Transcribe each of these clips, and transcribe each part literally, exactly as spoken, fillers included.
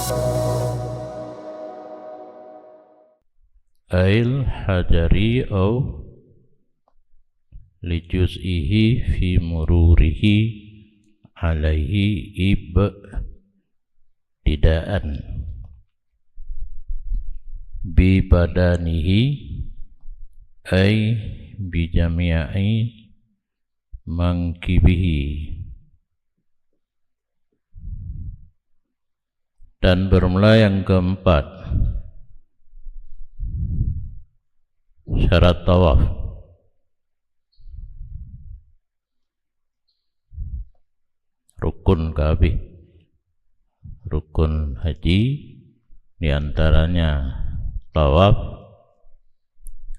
Ail hajari au li juz'ihi fi mururihi alaihi ibtidaan bi badanihi ai bi jami'i mangkibihi. Dan bermula yang keempat, syarat tawaf. Rukun ka habéh. Rukun haji, di antaranya tawaf.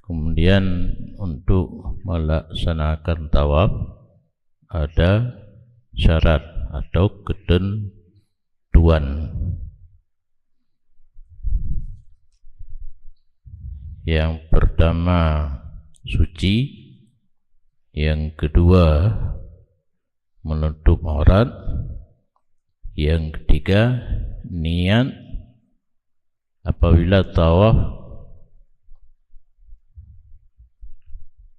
Kemudian untuk melaksanakan tawaf ada syarat atau ketentuan. Yang pertama suci, yang kedua menutup aurat, yang ketiga niat. Apabila tawaf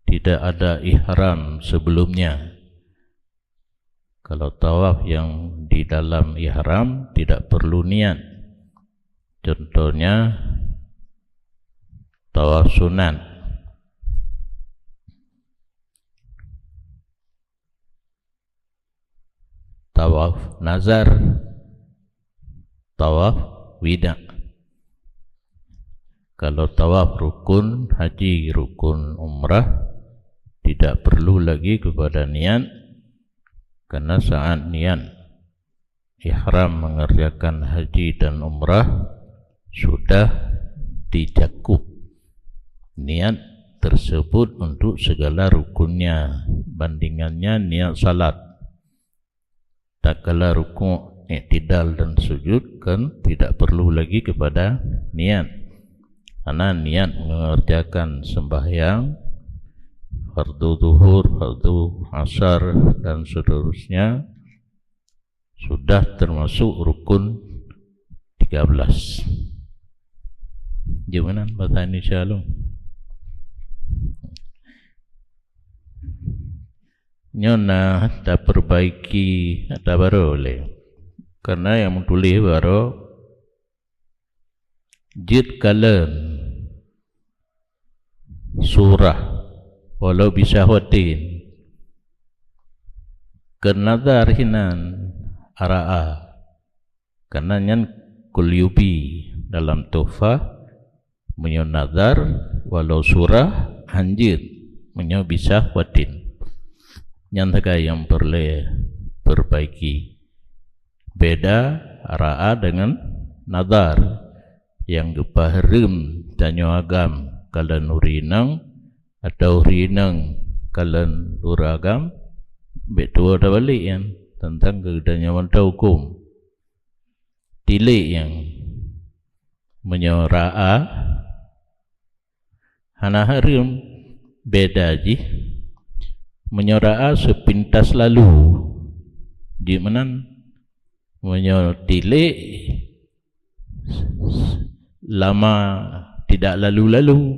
tidak ada ihram sebelumnya, kalau tawaf yang di dalam ihram tidak perlu niat. Contohnya tawaf sunat, tawaf nazar, tawaf wida. Kalau tawaf rukun haji, rukun umrah, tidak perlu lagi kepada niat, karena saat niat ihram mengerjakan haji dan umrah sudah dicakup niat tersebut untuk segala rukunnya. Bandingannya niat salat. Tatkala rukuk, iktidal dan sujud kan tidak perlu lagi kepada niat. Karena niat mengerjakan sembahyang, fardu zuhur, fardu asar, dan seterusnya, sudah termasuk rukun tiga belas. Gimana bahasa Indonesia lu? Nyoe na taperbaiki ata barô lé. Karena nyang meutuléh barô jeuet kalon surah walau bisyahwatin. Keu nazar hinan ra'a. Karena nyan Qulyubi dalam Tuhfah, meunyoe nazar walau surah hanjeuet meunyoe bisyahwatin. Nyan sagai nyang peureulée perbaiki. Beda ra'a deungon nazar. Nyang geupeuhareuem tanyoe agam kalon ureueng inong atawa ureueng inong kalon ureueng agam, bék tuwoe tabalek nyan teuntang keu geutanyoe mantong huköm. Tilék nyang meunyoe ra'a hana hareuem, beda jih meunyoe ra'a seupintas lalu. Jeuet meunan, meunyoe tilék lama tidak lalu-lalu.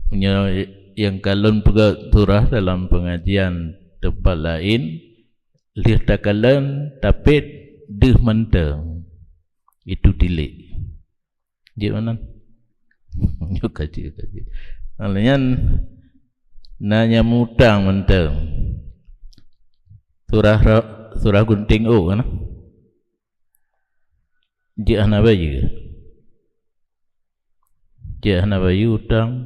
Meunyoe nyang kalon peugah surah dalam pengajian teumpat laén, lheueh takalon tapét deuh mantong, itu tilék. Jeuet meunan. Nyoe ka jeuet, ka jeuet. Lheueh nyan na nyang mutang mantong. Surah ra-, surah gunting ôk kan? Jeuet hana bayeue. Jeuet hana bayeue utang.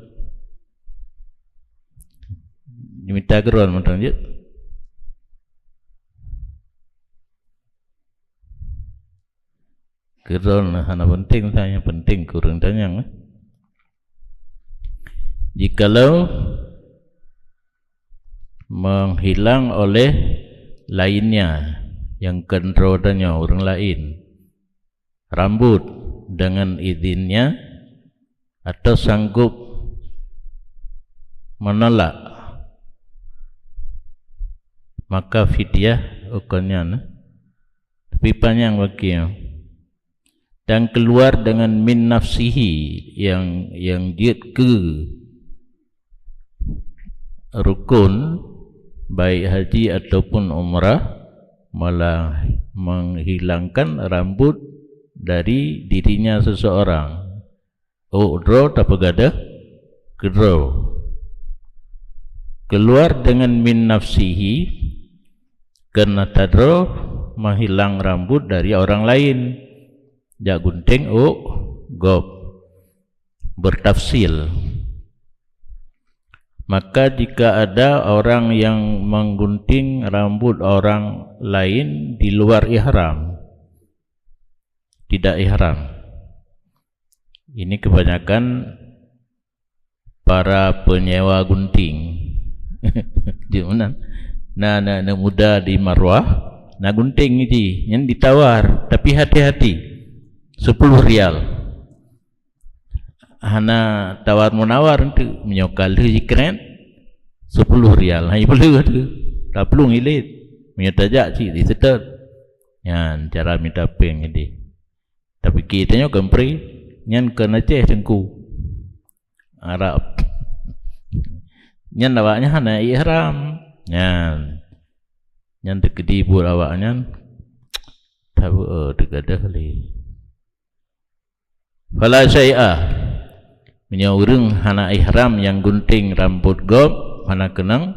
Mita keu droe mantong jeuet. Keu droe hana penting, nyang penting keu ureueng tanyong, eh. Jikalau menghilang oleh lainnya, nyang keudroe tanyoe ureueng laén, rambut dengan izinnya atau sanggup menolak, maka fidyah ukonnya, eh, Pipanyang wakil. Dan keluar dengan min nafsihi, yang, yang jeuet keu rukun, baik haji ataupun umrah, malah menghilangkan rambut dari dirinya seseorang. Ôk droe tapeugadôh keudroe. Keluar dengan min nafsihi, keunan atra droe menghilang rambut dari orang lain, jak gunting ôk gob. Bertafsil. Maka jika ada orang yang menggunting rambut orang lain di luar ihram, tidak ihram. Ini kebanyakan para penyewa gunting. Di mana? Nah, anak-anak muda di Marwah, na gunting ji, nyan ditawar, tapi hati-hati. Sepuluh rial. Hana tawar-menawar tu, meunyoe ka lheueh jikret, sepuluh rial. Hai peuleueh tu. Taplueng ilet. Meunyoe tajak cit diseutôt. Nyan cara mita péng jadi. Tapi kita nyoe keumpri, nyan keu Aceh Teungku. Arab. Nyan awaknyan hana ihram. Nyan. Nyan teukeudi buet awaknyan. Tabu, eh, teugadôh lé. Fala syai'a. Meunyoe ureuëng hana ihram nyang gunting rambut gob, hana keunong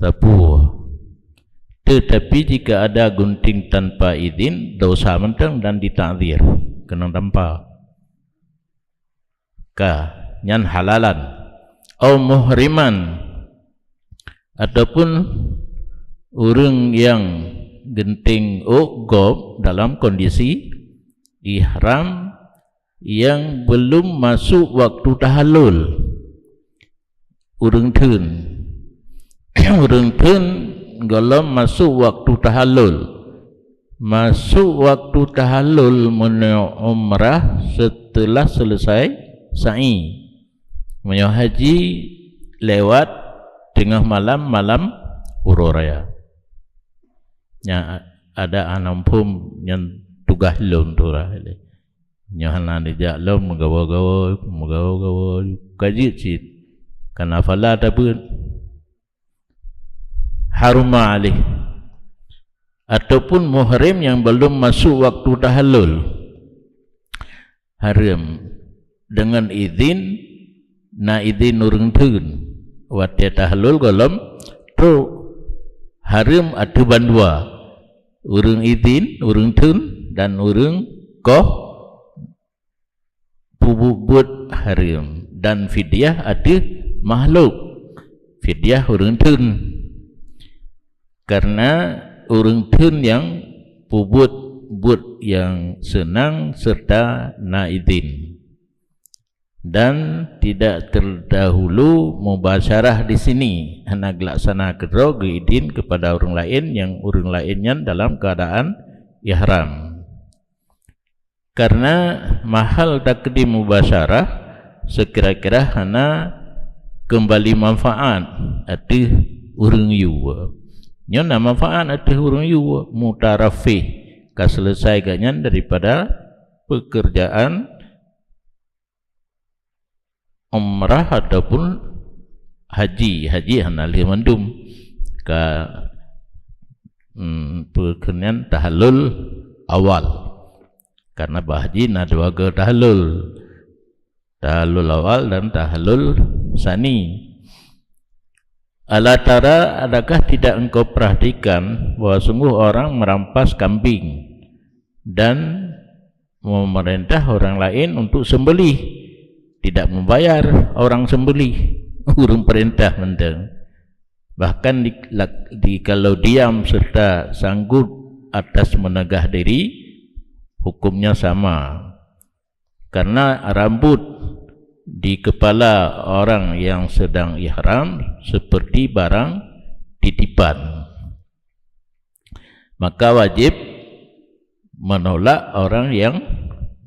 sapeue. Tetapi jika ada gunting tanpa izin, dosa mantong dan ditakzir, keunong tampa. Ka, nyan halalan. Au muhriman, ataupun ureuëng nyang gunting ôk gob dalam kondisi ihram yang belum masuk waktu tahallul. Ureuëng theun. Ureuëng theun gohlom masuk waktu tahallul. Masuk waktu tahallul meunyoe umrah setelah selesai sa'i. Meunyoe haji lewat teungoh malam, malam uroe raya. Nyan ada aneuëk phom nyan tugaih lôn tu lah. Nyoe hana dijak lom meugawa-gawa, meugawa-gawa, ka jeuet cit. Kana fala tabeuet. Haruma alaih. Ataupun muhrim yang belum masuk waktu tahallul. Haram. Dengan izin, na izin ureuëng theun. Watée tahallul gohlom trok. Haram ateueh bandua. Ureuëng izin, ureuëng theun, dan ureuëng koh peubuet haram. Dan fidyah ateueh makhluk. Fidyah ureuëng theun. Karena ureuëng theun nyang peubuet buet nyang seunang serta na izin. Dan tidak terdahulu mubasyarah di sini, hana geulaksana keudroe geuidin kepada ureuëng laén nyang ureuëng laén nyan dalam keadaan ihram. Karena mahal takdim mubasyarah, seukira-kira hana keumbali manfaat ateueh ureuëng yue. Nyoe na manfaat ateueh ureuëng yue, mutarafih, ka selesai gobnyan daripada pekerjaan umrah ataupun haji. Haji hana lheueh mandum. Ka, hmm, peukeunan tahallul awal. Karena bak haji na dua go tahallul. Tahallul awal dan tahallul sani. Ala tara, adakah tidak engkau perhatikan bahwa sungguh orang merampas kambing dan memerintah orang lain untuk sembelih? Tidak membayar orang sembelih, ureuëng perintah mantong. Bahkan di, lak-, di kalau diam serta sanggup atas menegah diri, hukumnya sama. Karena rambut di kepala orang yang sedang ihram seperti barang titipan. Maka wajib menolak orang yang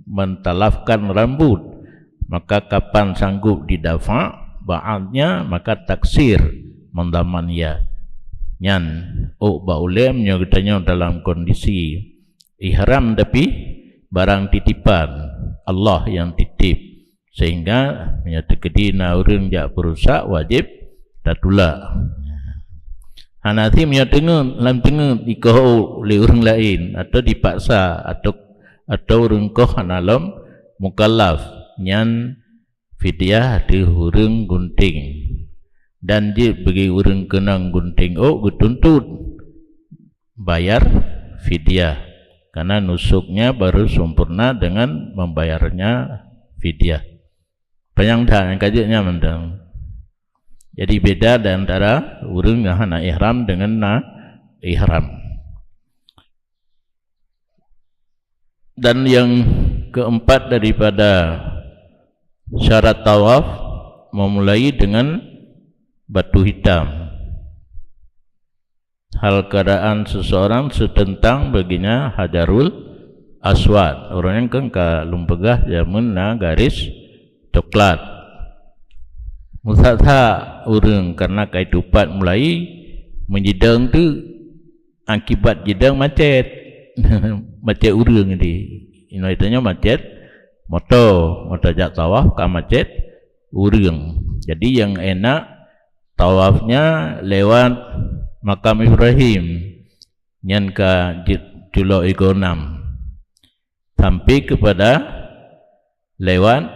mentalafkan rambut. Maka kapan sanggup didafa, ba'adnya, maka taksir, mendamania. Nyan, ôk bak ulée nyoe geutanyoe dalam kondisi ihram, tapi barang titipan Allah nyang titip. Sehingga meunyoe teukeudi na ureuëng jak peurusak, wajéb tatulak. Hana si meunyoe teungeut, lam teungeut dikoh lé ureuëng laén, atau dipaksa, atau, atau ureuëng koh hana lom mukallaf, nyan fidyah ateueh ureuëng gunting. Dan jeuet bagi ureuëng keunong gunting ôk geutuntut bayar fidyah, karena nusuknya baru sempurna dengan membayarnya fidyah. Panyang that nyang ka jeuet nyan mantong. Jadi beda di antara ureuëng nyang hana ihram dengan na ihram. Dan yang keempat daripada syarat tawaf, memulai dengan batu hitam. Hal keadaan seseorang setentang baginya Hajarul Aswad. Ureuëng nyan kan ka lôn peugah jameun na garis coklat. Meusak-sak ureuëng karena ka tupat mulai meujidong tu akibat jidong macet. Macet ureuëng di. Inoe tanyoe macet moto, moto jak tawaf ka macet ureuëng. Jadi yang enak tawafnya lewat makam Ibrahim, nyan ka jeuet culok igoe nam, sampai kepada lewat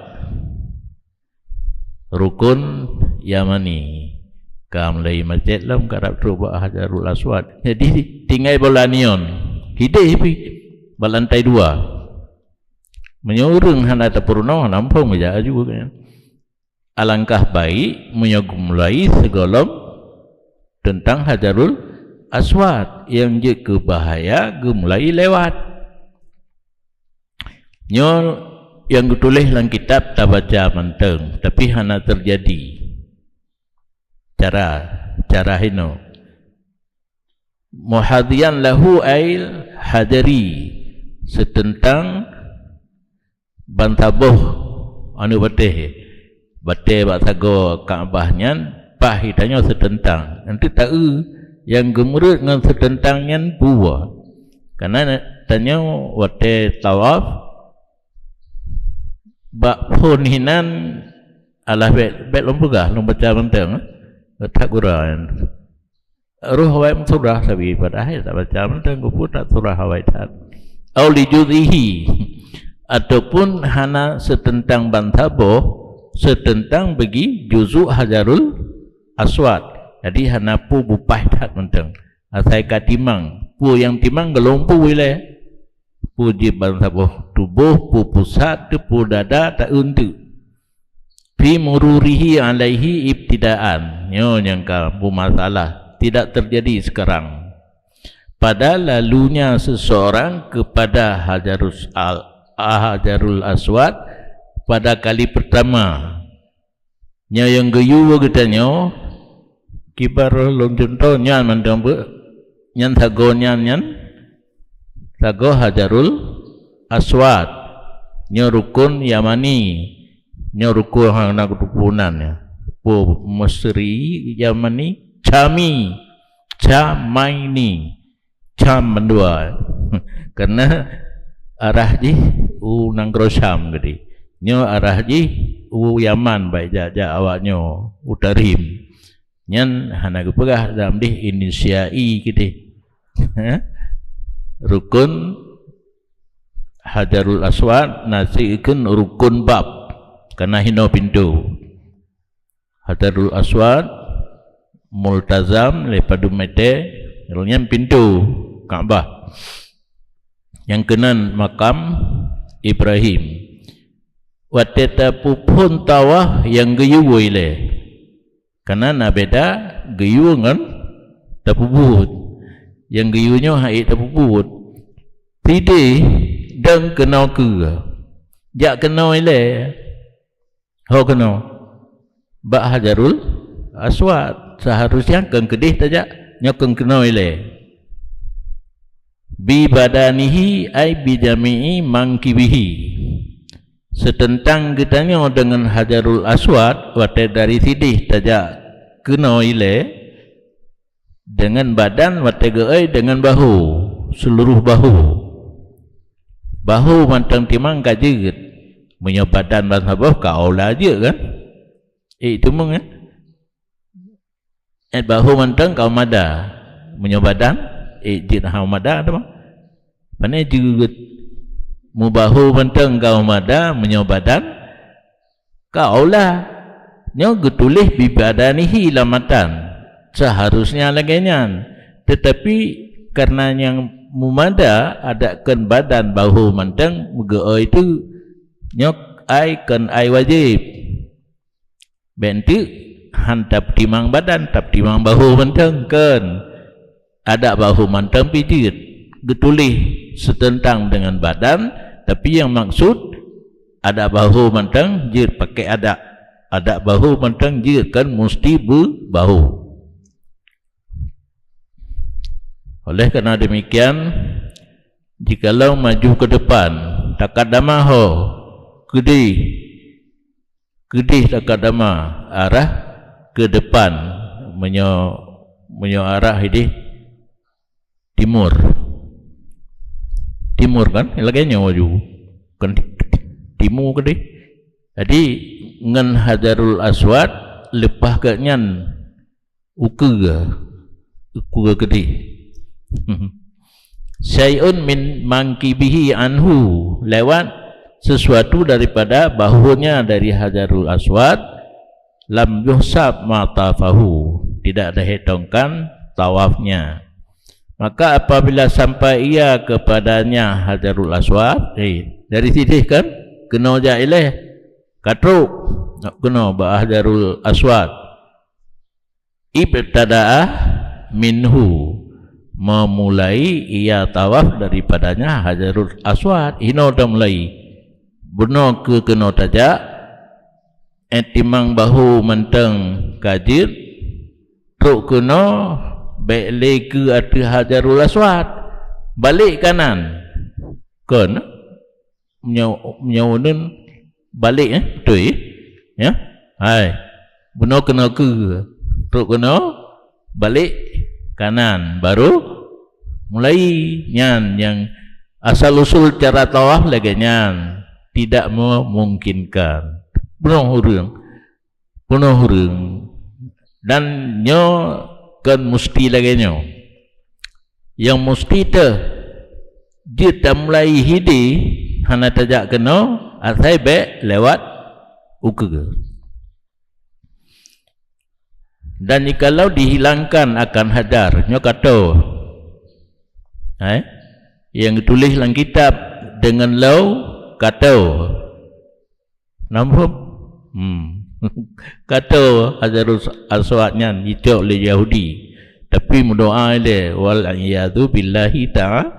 rukun Yamani. Ka mulai macet lom, karab trok bak Hajarul Aswad. Jadi tinggai bola neon hideh pi bak lantai dua. Meunyoe ureuëng hana tapeurunoe, hana muphom geujak aju kan. Alangkah baik meunyoe geumulai sigohlom teuntang Hajarul Aswad, nyang jeuet keu bahaya geumulai lewat. Nyoe nyang geutuléh lam kitab tabaca mantong, tapi hana teujadi. Cara, cara hinoe. Muhadhiyan lahu ail hajari, setentang bansaboh aneuk batée. Batée bak sagoe Ka'bah nyan paih tanyoe setentang. Nanti taeu nyang geumeureuet ngon setentang nyan peue. Karena tanyoe watée tawaf bak phon hinan, alah bék, bék lôn peugah, lôn baca mantong, eh. That gura nyan. Roh awai meusurah sabe, padahai tabaca mantong, geupeu that surah awai that. Au li juz'ihi, ataupun hana setentang bansaboh, setentang bagi juzuk Hajarul Aswad. Jadi hana peue bupaih that mantong. Asai ka timang, peue nyang timang geulom peue ilée. Peue jih bansaboh tuboh, peue pusat, peue dada, taeu teuk. Fi mururihi alaihi ibtidaan. Nyoe nyang ka bermasalah, tidak terjadi sekarang. Pada lalunya seseorang kepada Hajarus al-, Hajarul Aswad pada kali pertama. Nyoe nyang geuyue geutanyoe, kiban lôn cuntoh nyan mantong beuh, nyan sagoe nyan, nyan sagoe Hajarul Aswad. Nyoe rukun Yamani. Nyoe rukun hana keuteupeue nan nyan. Peue Mesri, Yamani, Syami, Syamaini. Syam mandua. Karena arah jih u nanggroe Syam geude. Nyoe arah jih u Yaman, baik jak-jak awak nyoe u Tarim. Nyan hana geupeugah lam deh inisiai geude. Rukun Hajarul Aswad na sikheun rukun bab, karena hinoe pintoe. Hajarul Aswad multazam lé padum mètè, nyan pintoe Ka'bah. Nyang keunan makam Ibrahim. Watèe tapeuphon tawaf nyang geuyue ilèe. Kana na beda geuyue ngon tapeubuet. Nyang geuyue nyoe hana tapeubuet. Sideh dan keunoe keue. Jak keunoe ilèe. Ho keunoe bak Hajarul Aswad, seharusnya keu keudeh tajak, nyoe keu keunoe ilèe. Bi badanihi ay bi jami'i mangkibihi. Seuteuntang geutanyoe deungon Hajarul Aswad watèe dari sideh tajak keunoe ilèe, deungon badan watèe geuéh deungon bahu, seuluruh bahu. Bahu mantong timang ka jeuet. Meunyoe badan ban saboh ka aula jeuet kan? Eh, teumong kan? Eh, bahu mantong ka mada. Meunyoe badan, eh, jeuet hana mada teuma. Pane jeuet. Mubahu mantong ka mada, meunyoe badan ka aula. Nyoe geutuléh bibadanihi lam matan. Seharusnya lagée nyan. Tetapi karena nyang mumada adakkeun badan bahu mantong meugeu-oi teuk. Nyoe ai kon ai wajéb. Bék enteuk han tapeutimang badan, tapeutimang bahu mantong kon. Adak bahu mantong pih jeuet. Geutuléh seuteuntang deungon badan, tapi nyang maksud adak bahu mantong jeuet pakai adak. Adak bahu mantong jeuet kan musti beu bahu. Oleh karena demikian, jikalau maju ke depan, taqaddama ho, keudeh, keudeh taqaddama, arah ke depan, meunyoe, meunyoe arah ideh timur. Timur kan? Lagée nyoe maju. Kan ti-, ti-, timu keudeh. Jadi, ngon Hajarul Aswad, leupah geuh nyan ukeue, ukeue keudeh. Syai'un min mangkibihi anhu, lewat sesuatu daripada bahunya dari Hajarul Aswad, lam yuhsab ma tafahu, tidak dihitungkan tawafnya. Maka apabila sampai ia kepadanya Hajarul Aswad, eh, dari sideh kan, keunoe jak ilée, ka trok, keunoe bak Hajarul Aswad. Ibtada'a minhu, memulai ia tawaf daripadanya Hajarul Aswad. Hinoe tamulai. Bunoe keu keunoe tajak, eh, timang bahu mantong ka jeuet, trok keunoe bék lé keu ateueh Hajarul Aswad. Balek kanan. Kon, nyoe, nyoe uneun balek, eh, beutôi, eh? Ya? Hai. Bunoe keunoe keu, trok keunoe, balek kanan, baru mulai. Nyan nyang asal usul cara tawaf lagée nyan, tidak memungkinkan. Bunoe ureuëng, bunoe ureuëng. Dan nyoe kon musti lagée nyoe. Nyang musti teuh, jeuet tamulai hideh, hana tajak keunoe, asai bék lewat ukeue. Dan jikalau dihilangkan akan hajar, nyoe kato. Hai? Nyang geutuléh lam kitab deungon lom kato. Namphom? Hmm. Kato Hajarul Aswad nyan jicok lé Yahudi. Tapi meudoá ilée, wal iyadzu billahi ta'a-,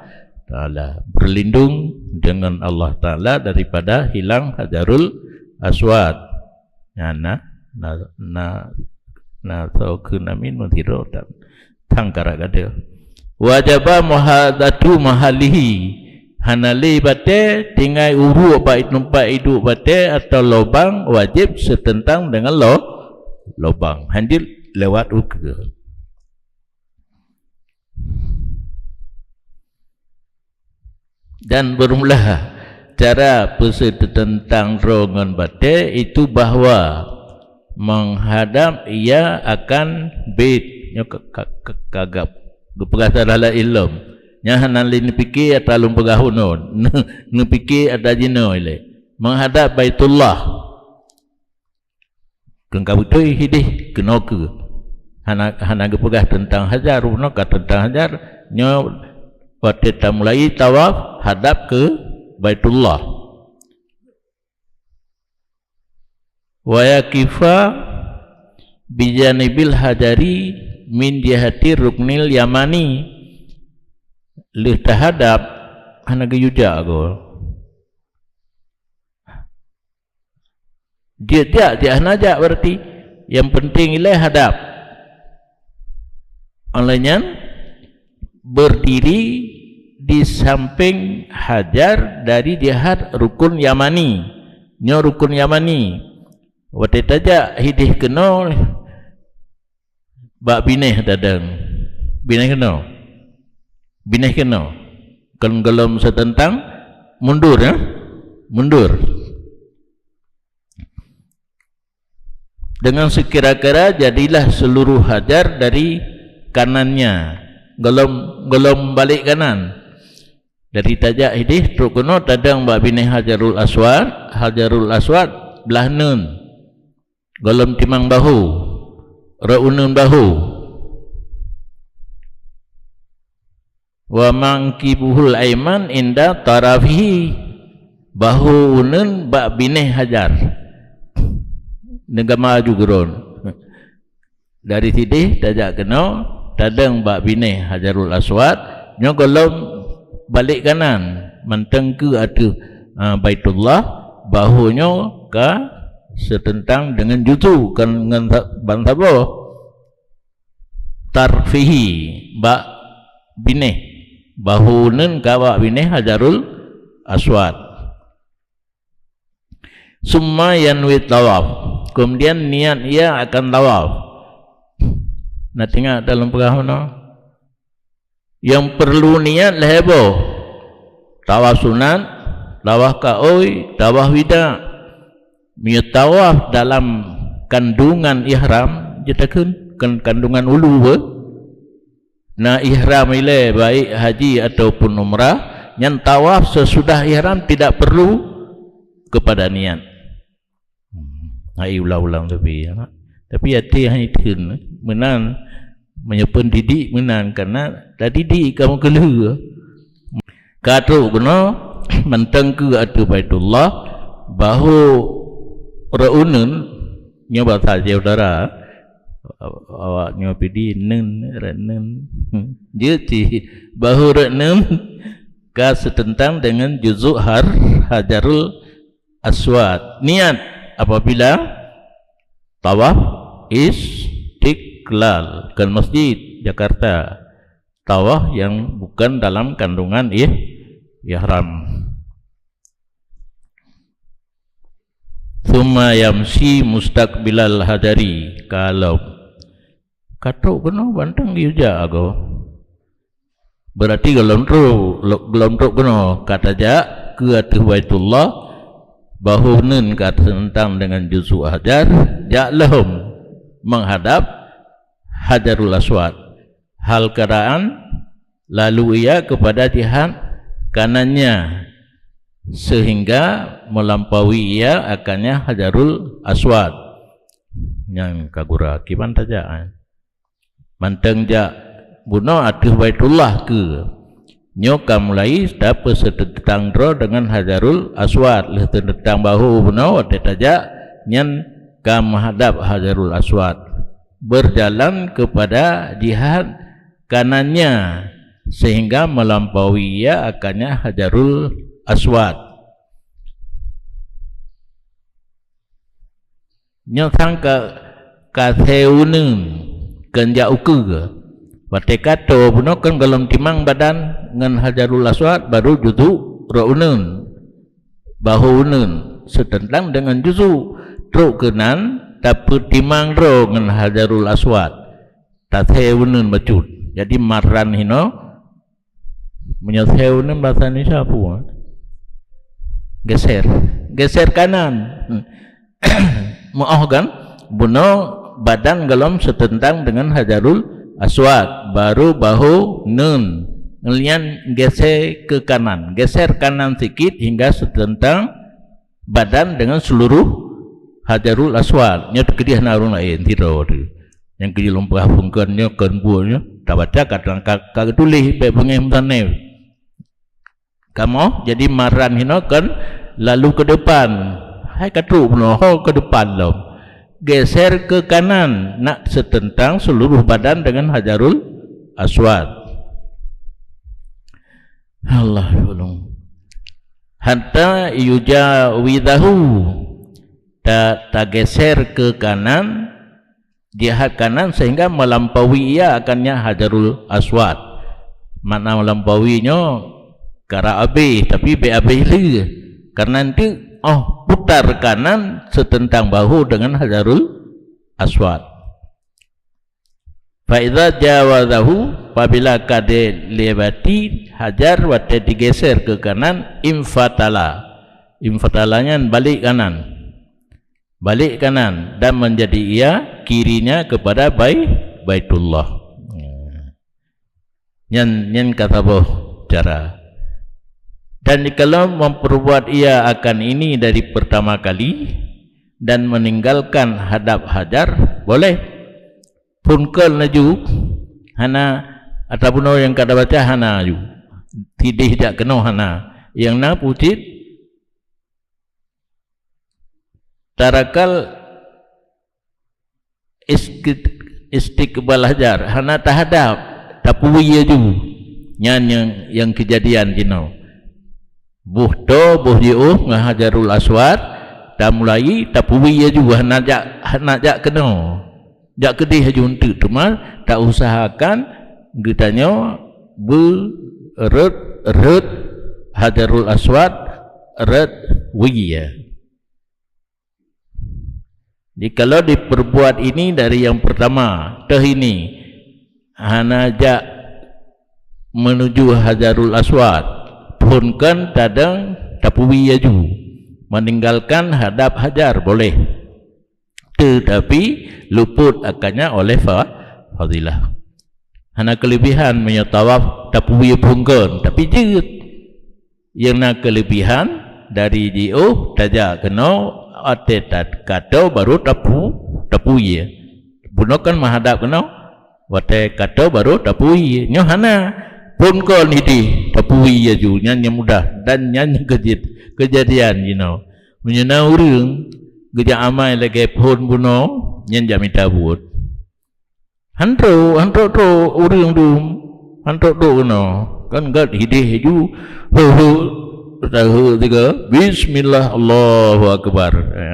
ta'ala. Berlindung dengan Allah Ta'ala daripada hilang Hajarul Aswad. Nyan na, na, na, na soe keu namin meusiro tan, tan karak gadeuh. Wajaba muhadatu mahalihi. Hana lé batée tinggai uruek bak teumpat iduek batée atawa lobang wajéb seuteuntang deungon lo-, lobang. Hanjeuet lewat ukeue. Dan bermula cara peuseuteuteuntang droe ngon batée itu bahwa menghadap ia akan bait. Nyoe ka, ka, ka, kagab geupeugah salah ilom. Nyan hana lé neupike ata lôn peugah unoe. Neupike ata jinoe ilée. Menghadap Baitullah. Keu ka beutôi hideh keunoe keu. Hana, hana geupeugah teuntang hajar, bunoe ka teuntang hajar, nyoe watée tamulai tawaf hadap keu Baitullah. Wa yaqifa bijanibil hajari min jihati ruknil yamani. Lheueh tahadap hana geuyue jak goe. Jeuet jak, jeuet hana jak berarti. Yang penting ilée hadap. Oleh nyan, berdiri di samping hajar dari jihad rukun yamani. Nyoe rukun yamani. Watée tajak hideh keunoe, bak binéh tadong. Binéh keunoe. Binéh keunoe. Kon gohlom seuteuntang Mundur, ya. Mundur. Dengan sekira-kira jadilah seluruh hajar dari kanannya. Golom, golom balik kanan. Dari tajak idéh trok keunoe tadong bak binéh Hajarul Aswad, Hajarul Aswad blah neun. Golom timang bahu, reuneun bahu. Wa mankibuhul aiman inda tarafihi, bahu uneun bak binéh hajar. Neugama aju geuron. Dari sidéh tajak keunoe, tadong bak binéh Hajarul Aswad, nyoe golom balik kanan, mantong keu ateueh, ah, Baitullah, bahu nyoe ka seuteuntang deungon juzu, kon ngon sa-, ban saboh. Tarfihi, bak binéh. Bahu uneun ka bak binéh Hajarul Aswad. Summa yanwi tawaf. Kemudian niat ia akan tawaf. Na teuingat dalam peugah meunoe? Nyang perlu niat lhée boh. Tawaf sunat, tawaf kaôi, tawaf wida. Meunyoe tawaf dalam kandungan ihram, jeuet takheun, kan-, kandungan ulu beuh. Na ihram ilée, baik haji ataupun umrah, nyan tawaf sesudah ihram tidak perlu kepada niat. Hmm, hai ulang-ulang tapi, ya. Tapi até hana iteun, meunan, meunyoe pendidik meunan, karena tadidik kamoe keulheueh. Ka trok keunoe, mantong keu ateueh Baitullah, bahu reuneun, nyoe basa Aceh Utara, awak nyoe pidi neun, reuneun. Jeuet cit, bahu reuneun ka seuteuntang deungon juzuk har-, Hajarul Aswad. Niat apabila tawaf istiqlal, kon masjid, Jakarta. Tawaf yang bukan dalam kandungan ih-, ihram. Tsumma yamsyi mustaqbilal hajari, kalau ka trok keunoe bantang geuyue jak agoe. Berarti gohlom trok, lo-, gohlom trok keunoe ka tajak keu ateueh Baitullah, bahu neun ka seuteuntang deungon juzuk hajar, jak lom menghadap Hajarul Aswad. Hal keadaan, lalu ia kepada jihad kanannya, sehingga melampaui ia akannya Hajarul Aswad. Nyang ka gura, kiban tajak, eh. Mantong jak bunoe ateueh Baitullah keu. Nyoe ka mulai tapeuseuteutang droe deungon Hajarul Aswad. Lheueh teuteutang bahu bunoe watée tajak, nyan ka meuhadab Hajarul Aswad. Berjalan kepada jihad kanannya, sehingga melampaui ia akannya Hajarul Aswad. Nyoe sang ka, ka seu uneun, kon jak ukeue. Watée ka toe bunoe kon gohlom timang badan ngon Hajarul Aswad, baru juzuk reuneun, bahu uneun, seuteuntang deungon juzuk. Trok keunan, tapeutimang droe ngon Hajarul Aswad. Taseu uneun bacut. Jadi marran hinoe, meunyoe seu uneun basa Indonesia peue? Geser. Geser kanan. Meu'oh kan? Bunoe badan gohlom seuteuntang deungon Hajarul Aswad, baru bahu neun. Nyan geser ke kanan. Geser kanan sikit hingga seuteuntang badan deungon seuluruh Hajarul Aswad. Nyoe teukeudeh na ureuëng laén sidroe teuh. Nyang keu jilom peugah phon kon nyoe, kon buet nyoe, tabaca ka, ka, ka geutuléh bék beungéh meusanéh. Kamoe jadi marran hinoe kon lalu ke depan. Hai ka trok bunoe, ho ke depan lom. Geser ke kanan, nak seuteuntang seuluruh badan deungon Hajarul Aswad. Allah tolong. Hatta yujawizahu, ta-, tageser ke kanan, jihad kanan sehingga melampaui ia akannya Hajarul Aswad. Makna melampaui nyoe kara abéh, tapi bék abéh lé. Karena nanti, oh, putar kanan seuteuntang bahu deungon Hajarul Aswad. Fa idza jawazahu, pabila ka dilewati Hajar watée digeser ke kanan, infatala. Infatala nyan balik kanan. Balik kanan dan menjadi ia kirinya kepada Bai-, Baitullah. Nyan, nyan ka saboh cara. Dan jikalau memperbuat ia akan ini dari pertama kali dan meninggalkan hadap Hajar, boleh. Phon kon laju, hana, ata bunoe nyang ka tabaca hana laju. Sideh jak keunoe hana. Nyang na pucit tarakal isti-, istiqbal Hajar, hana tahadap, tapui laju. Nyan nyang, nyang keujadian jinoe. Boh toe, boh jiôh ngon Hajarul Aswad, tamulai, tapui laju, hana jak, hana jak keunoe. Jak keudeh laju eunteuk, teuma tausahakan geutanyoe beu rhot, rhot Hajarul Aswad, rhot wie. Jikalau diperbuat ini dari yang pertama, teuh ini, hana jak menuju Hajarul Aswad, phon kon tadong tapui laju, meninggalkan hadap Hajar boleh. Tetapi luput akannya oleh fa-, fadilah. Hana kelebihan meunyoe tawaf tapui phon kon, tapi jeuet. Nyang na kelebihan dari jiôh tajak keunoe watée tat-, ka toe baru tapu-, tapui. Bunoe kan meuhadap keunoe, watée ka toe baru tapui. Nyoe hana, phon kon hideh tapui laju, nyan nyang mudah dan nyan nyang keujeuet keujadian jinoe. Meunyoe na ureuëng geujak amai lagée phon bunoe, nyan jak mita buet. Han trok, han trok-trok ureuëng dum. Han trok-trok keunoe. Kan gét hideh laju, heu, heu, tahe tiga, bismillah, Allahu Akbar. Ha.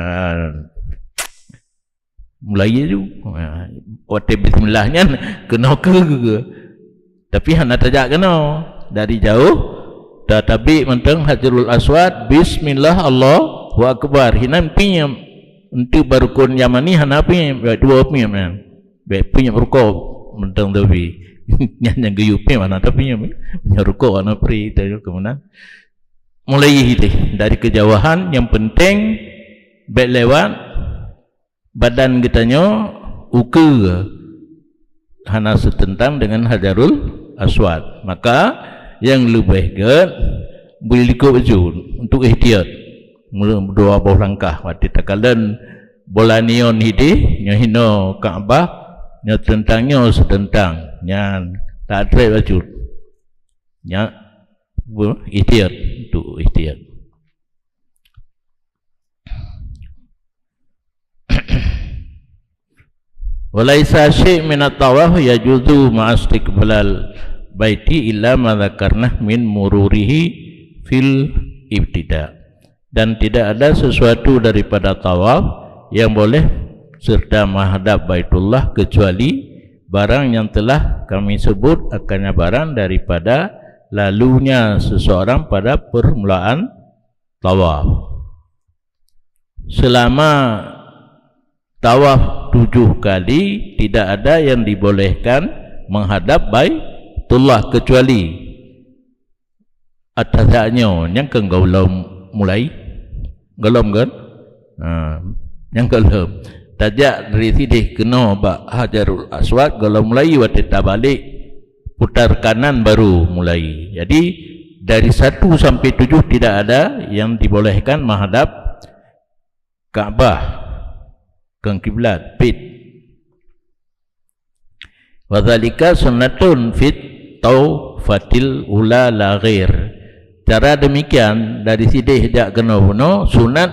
Mulai laju. Ha. Watée bismillah nyan keunoe keu. Tapi hana tajak keunoe. Dari jauh, ta-, tabiet mantong Hajarul Aswad, bismillah, Allahu Akbar. Hinan piem. Eunteuk barukon Yamani hana piem, dua piem nyan. Bék peunyeb rukok mantong tapi. Nyan nyang geuyue piem hana tapi nyan. Nyan rukok hana pri, teuka meunan. Mulai hideh dari keujauhan, nyang penting bék lewat badan geutanyoe ukeue hana seuteuntang dengan Hajarul Aswad. Maka nyang leubeh gét beulikot jeuet untuk ihtiyat. Meulo-, dua boh langkah watée takalon bola neon hideh, nyoe hinoe Ka'bah, nyoe teuntang nyoe seuteuntang. Nyan, tak treb bacut. Nyan, bu-, ihtiyat, tu ihtiyat. Walaisa syai' minat tawaf yajuzu ma'a istiqbalil baiti illa ma dzakarna min mururihi fil ibtida. Dan tidak ada sesuatu daripada tawaf yang boleh serta menghadap Baitullah kecuali barang yang telah kami sebut akannya barang daripada lalunya seseorang pada permulaan tawaf. Selama tawaf tujuh kali, tidak ada yang dibolehkan menghadap Baitullah kecuali atas saat nyoe nyang keu gohlom mulai. Gohlom kan? Ha, nyang gohlom. Tajak dari sideh keunoe bak Hajarul Aswad, gohlom mulai, watée tabalek putar kanan baru mulai. Jadi, dari satu sampai tujuh tidak ada yang dibolehkan menghadap Ka'bah, keu kiblat, pit. Wa dzalika sunnatun fit taufatil ula la ghair. Cara demikian dari sideh jak keunoe bunoe sunat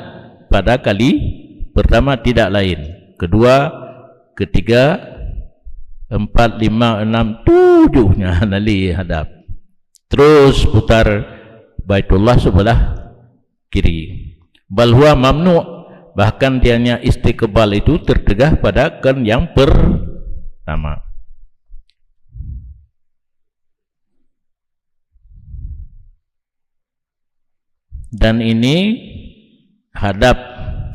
pada kali pertama tidak lain, kedua, ketiga, empat, lima, enam, tujuh nyan hana lé hadap. Terus putar Baitullah sebelah kiri. Bal huwa mamnu', bahkan dianya istiqbal itu tercegah pada kon yang pertama. Dan ini hadap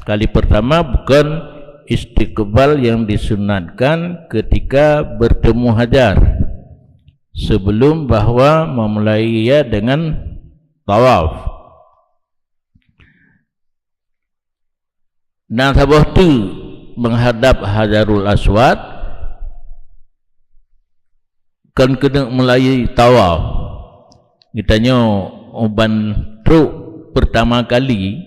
kali pertama bukan istiqbal yang disunatkan ketika bertemu Hajar, sebelum bahwa memulai ia dengan tawaf. Dan saboh teuk menghadap Hajarul Aswad kon keuneuk mulai tawaf. Geutanyoe uban trok pertama kali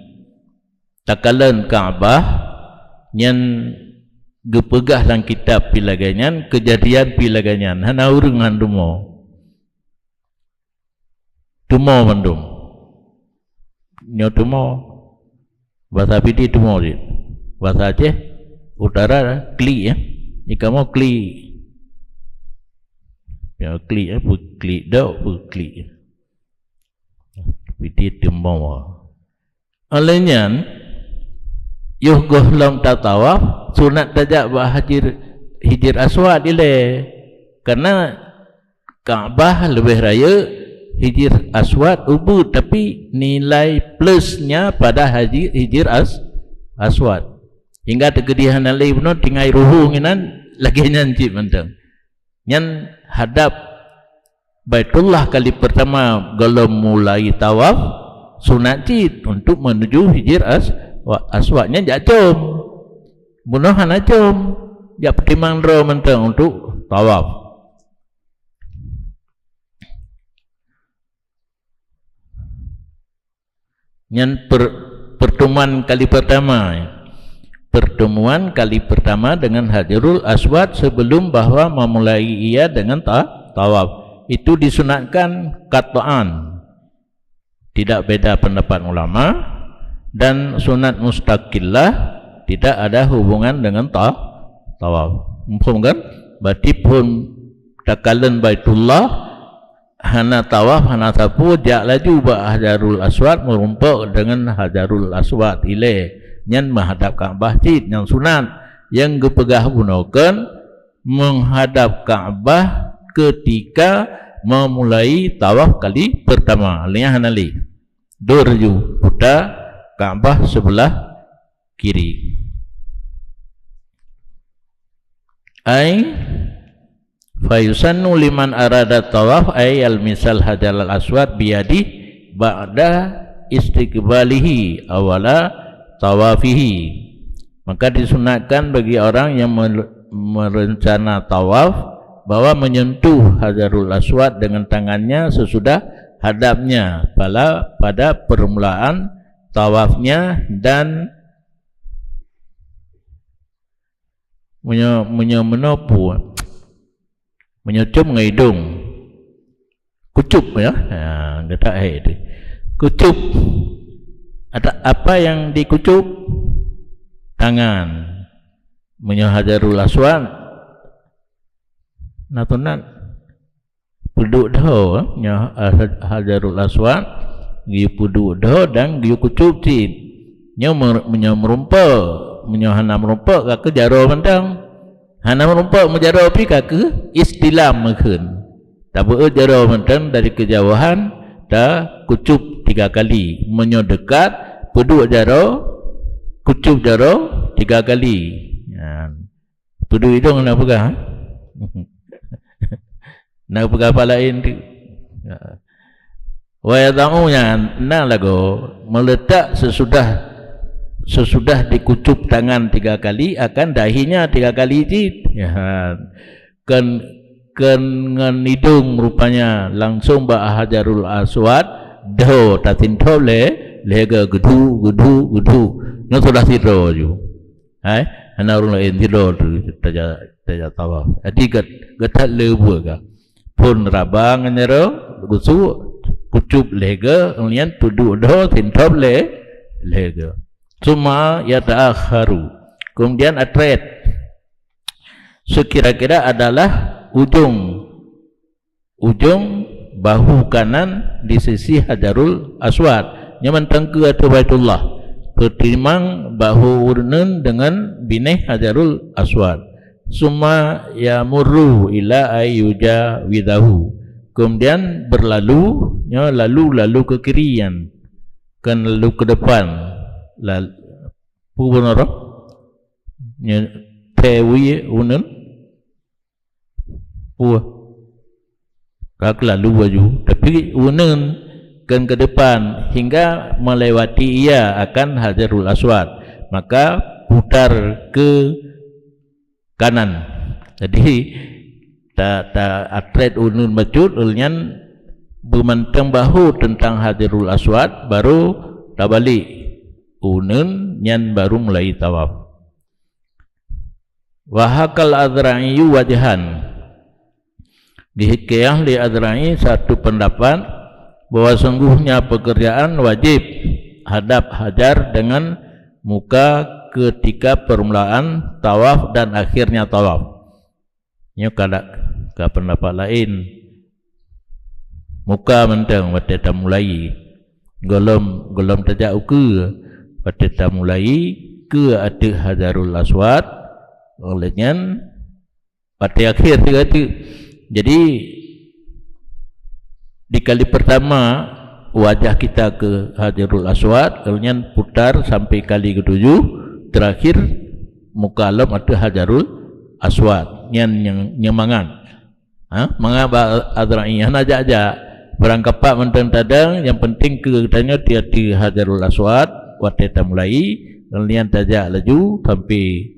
takalon Ka'bah nyan geupeugah lam kitab pi lagée nyan, keujadian pi lagée nyan, hana ureuëng han tumo. Tumo mandum. Nyoe tumo. Bahasa Pidie tumo cit. Bahasa Aceh Utara klik, ya. Di kamoe klik. Ya, klik, ya, peu klik dok, peu klik. Pidie tumo. Oleh nyan, yoh gohlom tatawaf, sunat tajak bak Hajir, Hijir Aswad ilée. Karena Ka'bah leubeh rayeuk, Hijir Aswad ubeut, tapi nilai plusnya pada Haji, Hijir As-, Aswad. Hingga teukeudi hana lé bunoe tinggai ruhu nginan, lagée nyan cit mantong. Nyan hadap Baitullah kali pertama gohlom mulai tawaf, sunat cit untuk menuju Hijir As-, wa-, Aswad. Nyan jak com. Bunoe hana com. Jak peutimang droe mantong untuk tawaf. Nyan per-, pertemuan kali pertama. Pertemuan kali pertama dengan Hajarul Aswad sebelum bahwa memulai ia dengan ta-, tawaf. Itu disunatkan qat'an. Tidak beda pendapat ulama, dan sunat mustaqillah, tidak ada hubungan dengan ta-, tawaf. Muphom kan? Berarti phon takalon Baitullah, hana tawaf, hana sapeue, jak laju bak Hajarul Aswad, meurumpok dengan Hajarul Aswad ilée. Nyan meuhadap Ka'bah cit, nyang sunat. Nyang geupeugah bunoe kon meuhadap Ka'bah ketika memulai tawaf kali pertama. Lheueh nyan hana lé. Dor ju puta Ka'bah sebelah kiri. Ai, fayusannu liman arada tawaf ay yalmisal hajaral aswad biyadih ba'da istiqbalihi awala tawafihi. Maka disunatkan bagi orang yang me-, merencana tawaf bahwa menyentuh Hajarul Aswad dengan tangannya sesudah hadapnya pada, pada permulaan tawafnya dan menyo-, menyo-, menopo, menyucum ngon idong. Kucup, ya. Ha, geutak hai tu. Kucup. Ada apa yang dikucup? Tangan. Meunyoe Hajarul Aswad, na sunat peuduek dho, nyoe, eh, Hajarul Aswad, geupeuduek dho dan geukucup cit. Nyoe mer-, meunyoe meurumpok, meunyoe hana meurumpok, ka keuh jaroe mantong. Hana meurumpok, meujaroe pih ka keuh istilam meukeuen. Tabeuet jaroe mantong dari keujauhan, takucup tiga kali. Meunyoe dekat, peuduek jaroe, kucup jaroe tiga kali. Nyan. Peuduek idong na peugah, eh? Na peugah apa laén tu? Ya. Wa yadau nyan na lagoe meuletak sesudah, sesudah dikucup tangan tiga kali, akan dahinya tiga kali cit. Ya. Kon, kon ngon idong rupanya langsung bak Hajarul Aswad, dho tasinthob lé, lheueh geudu, geudu, geudu. Nyoe sudah sidroe ju. Hai, hana ureueng laén sidroe tu taja, taja tawaf. Jadi gat, gatat le buet ka. Phon raba ngon jaroe, gusuk, kucup lheueh geuh, kemudian peuduek dho sinthob lé, lheueh geuh. Summa yata'akharu. Kemudian atret. Sekira-kira adalah ujung ujung bahu kanan di sisi Hajarul Aswad. Nyoe mantong keu ateueh Baitullah. Peutimang bahu uneun deungon binéh Hajarul Aswad. Summa yamurru ila ay yujawizahu. Kemudian berlalu, nyoe lalu, lalu ke kiri nyan. Kon lalu ke depan. Lal-, peue bunoe roh? Nyoe teuwi uneun. Puh. Ka keulalu laju, tapi uneun keu ke depan hingga melewati ia akan Hajarul Aswad, maka putar ke kanan. Jadi ta, ta atret uneun bacut, lheueh nyan beumantong bahu teuntang Hajarul Aswad, baru tabalik uneun nyan baru mulai tawaf. Wahakal Azra'i wajhan. Dihikayah lé Azra'i satu pendapat bahwa sungguhnya pekerjaan wajib hadap Hajar dengan muka ketika permulaan tawaf dan akhirnya tawaf. Nyoe ka, ka pendapat lain. Muka mantong watée tamulai. Gohlom, gohlom tajak ukeue watée tamulai keu ateueh Hajarul Aswad, lheueh nyan watée akhé sigoe teuk. Jadi di kali pertama wajah kita ke Hajarul Aswad, lheueh nyan putar sampai kali ketujuh, terakhir muka lom ateueh Hajarul Aswad. Nyan nyang, nyang mangat. Ha, mangat bak Azra'i, hana jak-jak. Barangkapat mantong tadong, nyang penting keu geutanyoe tiep-tiep Hajarul Aswad watée tamulai, lheueh nyan tajak laju sampai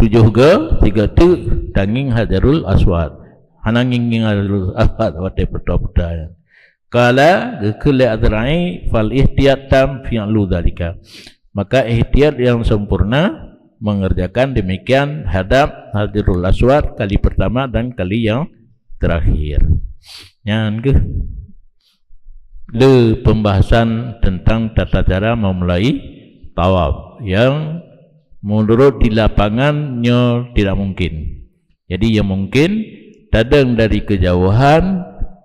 tujoh goe, sigoe teuk tangieng Hajarul Aswad. Hana ngieng-ngieng Hajarul Aswad watée putar-putar. Qala, geukheun lé Azra'i, fal ihtiyat tam fi'lu dzalika. Maka ihtiyat yang sempurna mengerjakan demikian hadap Hajarul Aswad kali pertama dan kali yang terakhir. Nyan keuh le pembahasan tentang tata cara memulai tawaf yang menurut di lapangan nyoe tidak mungkin. Jadi yang mungkin tadong dari kejauhan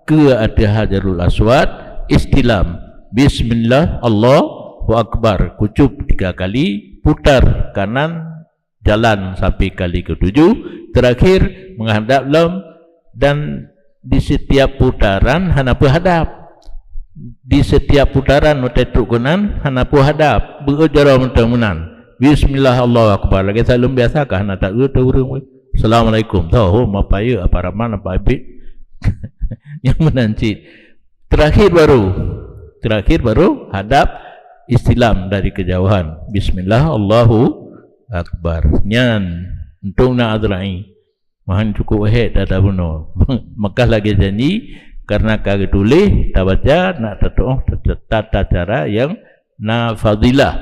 ke ateueh Hajarul Aswad, istilam, bismillah, Allahu Akbar, kucup tiga kali, putar kanan jalan sampai kali ketujuh, terakhir menghadap lom, dan di setiap putaran hana peuhadap. Di setiap putaran watée trok keunan hana peuhadap, beuet jaroe mantong meunan. Bismillah, Allahu Akbar. Lagée saleuem biasa ka hana taeu teu ureuëng. Assalamualaikum. Tho, ho, mapa ye, apa raman, apa abit. Nyang meunan cit. Terakhir baru, terakhir baru hadap istilam dari kejauhan. Bismillah, Allahu Akbar. Nyan untuk na Azra'i. Mahan cukup hék tata bunoe. Maka lagée janji, karena ka geutuléh, tabaca, nak tatuoh tata, tata cara yang na fadilah,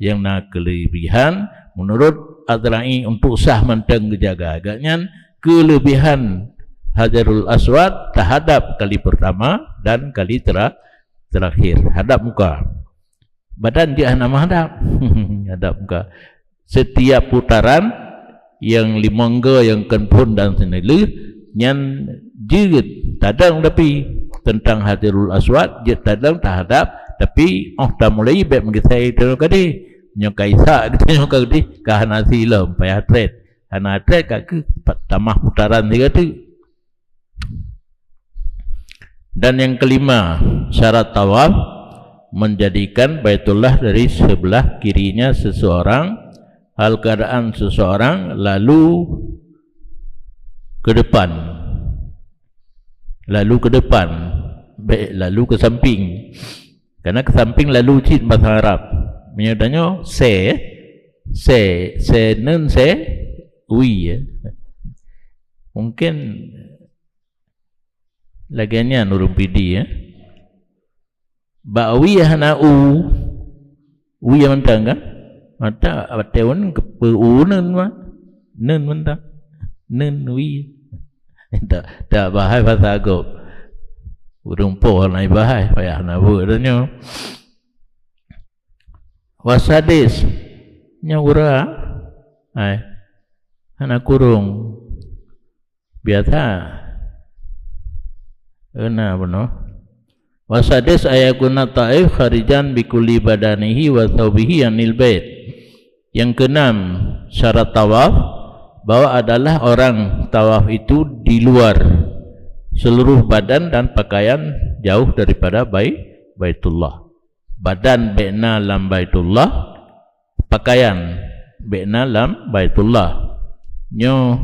yang na kelebihan menurut Azra'i untuk sah mantong geujaga. Agaknyan kelebihan Hajarul Aswad terhadap kali pertama dan kali tera-, terakhir. Hadap muka. Badan jeuet hana meuhadap. Hadap muka. Setiap putaran yang limong goe, yang keuphon dan seuneulheueh, nyan jeuet tadong, tapi teuntang Hajarul Aswad jeuet tadong tahadap, tapi óh tamulai bék meugisai teuh kadeh. Nyoe ka isak geutanyoe kadeh, ka hana silom, payah trét. Hana trét ka keuh tamah putaran sigoe teuk. Dan yang kelima, syarat tawaf menjadikan Baitullah dari sebelah kirinya seseorang, hal keadaan seseorang lalu ke depan, lalu ke depan, baik lalu ke samping. Karena ke samping lalu cit bahasa Arab. Meunyoe tanyoe se, se, se nun se wi, ya. Mungkin lagée nyan ureuëng Pidie, ya. Bak wi hana u. Wi mantong kan? Mata watée wan keupeue u nun mah. Nun mantong. Nun wi. Tak, tak bahai bahasa agam. Ureuëng po hana bahai, payah na buet tanyoe. Wasadis. Nyoe uroe. Hai. Hana kurung. Biasa. Euna bunoe. Wasadis ayakuna taif kharijan bikulli badanihi wa thaubihi anil bait. Yang keenam, syarat tawaf, bahwa adalah orang tawaf itu di luar seluruh badan dan pakaian jauh daripada bai-, Baitullah. Badan bék na lam Baitullah, pakaian Bék na lam Baitullah. Nyoe